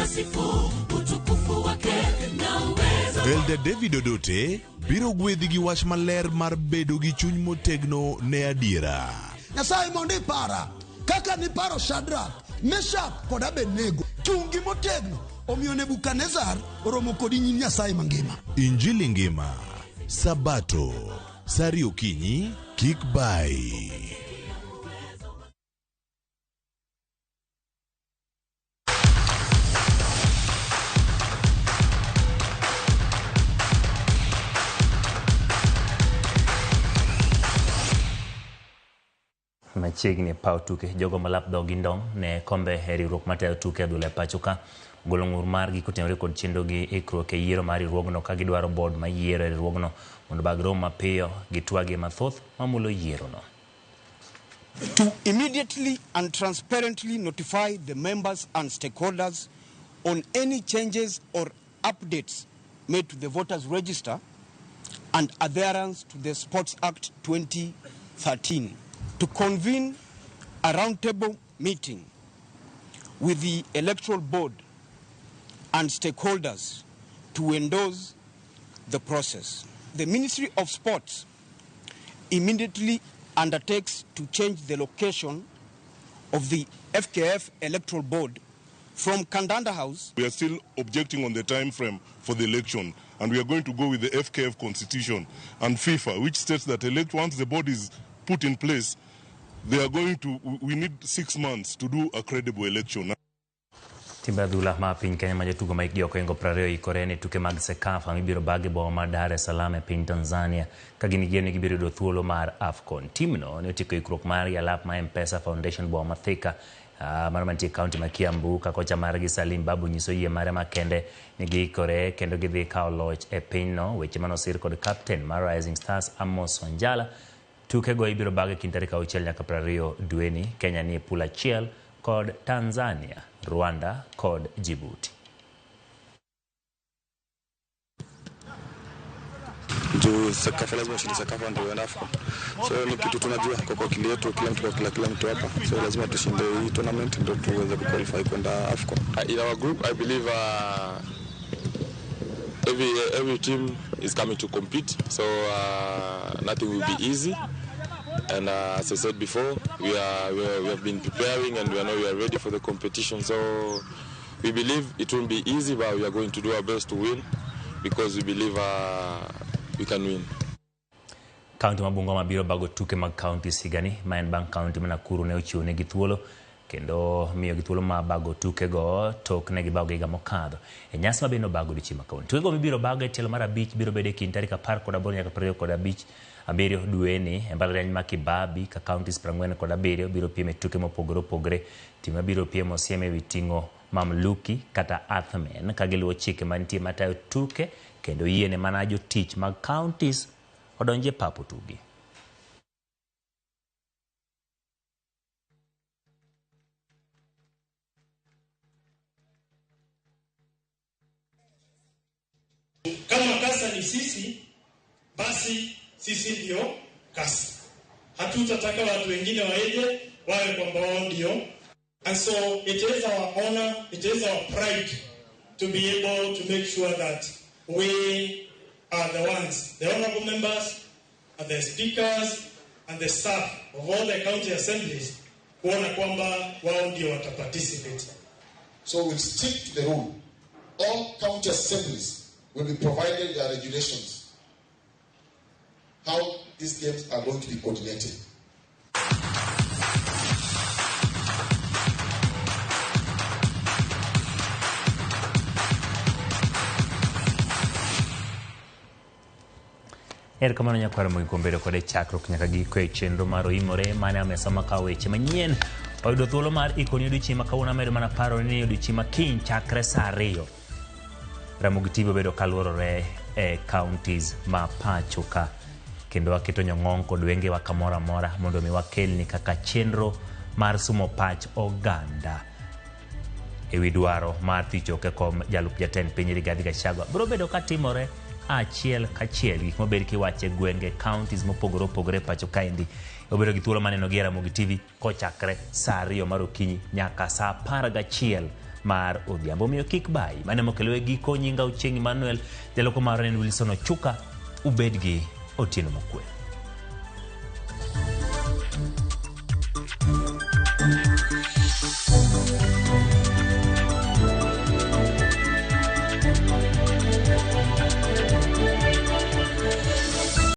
Tunasifu utukufu wake na uwezo. Elder David Odote biro gwedhi gi wach maler mar bedo gi chuny motegno ne adiera. Nyasaye mondo ipara kaka niparo Shadrak, Meshak kod Abednego. Chungi motegno omiyo Nebukadnezar oromo kodi nyim Nyasaye mangima. Injili ngima, Sabato, sa ariyo okinyi, kik bayi. Machiegni e paw tuke, jogo malap dhogi ndong' ne kombe e riwruok matayo tuke adhula e pacho ka ogolo ng'ur margi kotenore kod chenro gi ikruok e yiero mar riwruogno ka gidwaro board mayiero e riwruogno mondo obag romo mapiyo gitwagie mathoth mamulo yierono. To immediately and transparently notify the members and stakeholders on any changes or updates made to the voters register and adherence to the Sports Act 2013. To convene a roundtable meeting with the electoral board and stakeholders to endorse the process. The Ministry of Sports immediately undertakes to change the location of the FKF Electoral Board from Kandanda House. We are still objecting on the time frame for the election, and we are going to go with the FKF Constitution and FIFA, which states that once the board is put in place, we need 6 months to do a credible election. Timbe adhula ma piny Kenya ma jotugo ma hikgi ok ohingo 20 oikore ne tuke mag CECAFA mibiro bag e boma mar Dar es Salaam e piny Tanzania ka gin gi geno ni gibiro yudo thuolo mar AFCON. Timno ne otieko ikruok margi e alap ma M-Pesa Foundation boma ma Thika mano mantie e kaunti ma Kiambu ka kocha margi Salim Babu nyiso yie mare makende ni giikore kendo gidhi kawo loch e pinyno. Weche mane osir kod kapten mar Rising Stars Amos Wanjala. Tukego ibiro bag e kind tarik 6 nyaka 20 dweni. Kenya ni e pul achiel kod Tanzania, Rwanda kod Djibouti. Juu CECAFA lazima ushinde CECAFA ndio uende AFCON. So ni kitu tunajua kwa akili yetu, kila mtu kwa kila mtu hapa. So lazima tushinde hii tournament ndio tuweze kuqualify kwenda AFCON. In our group I believe every team is coming to compete, so nothing will be easy. And as I said before, we have been preparing and we know we are ready for the competition. So we believe it won't be easy, but we are going to do our best to win because we believe we can win. Kaunti ma Bungoma biro bago tuke mag kaunti higani, ma en bang' kaunti ma Nakuru ne ochiwo negi thuolo kendo miyo gi thuolo mar bago tukego tok ne gibago higa mokadho. E nyasi ma bende obago odiochieng' ma kawuono. Tukego mibiro bago e tielo mar 5 biro bedo e kind tarik 18 nyaka 27 dweni e mbalariany ma Kibabi ka counties 47 biro piem e tuke mopogore opogore. Tim mabiro piem osiem ewi ting'o mamluki kata Athmen ka giluwo chike mantie matayo tuke kendo yiene mana jotich mag counties odonji e pap otugi. Kama kasa ni sisi, basi sisi ndio kasa. Hatutataka watu wengine waje wawe kwamba wao ndio. And so it is our honor, it is our pride to be able to make sure that we are the ones, the honorable members, and the speakers, and the staff of all the county assemblies, kuona kwamba wao ndio wataparticipate. So we'll stick to the rule. All county assemblies will be provided their regulations, how these games are going to be coordinated. Erokamano nyakwar Mogi kuom bedo kode chakruok nyaka giko e chenro mar Oimore mane amesoma ka weche manyien. Oyudo thuolo mar ikoni odiochieng' ma kawuono amedo mana paro ni odiochieng' ma kiny chakre saa 2. Ramogi TV obedo kaluorore e counties ma pacho ka kendo waketo nyong'ong kod wengewa kamoro amora mondo mi wakelni kaka chenro mar sumo pach oganda ewi dwaro mar thicho e kom jalup jatend piny Rigathi Gachagua biro bedo katimore achiel kachiel gik mobed kiwacho e gwenge counties mopogore opogore pacho kaendi. Obedo gi thuolo maneno gi Ramogi TV kochakre saa 2 mar okinyi nyaka saa 11 mar odhiambo. Omiyo kik bayi. Mano mokelo e giko nyinga Ochieng' Emmanuel, jaloko mar en Wilson Ochuka, ubed gi otieno mokwe.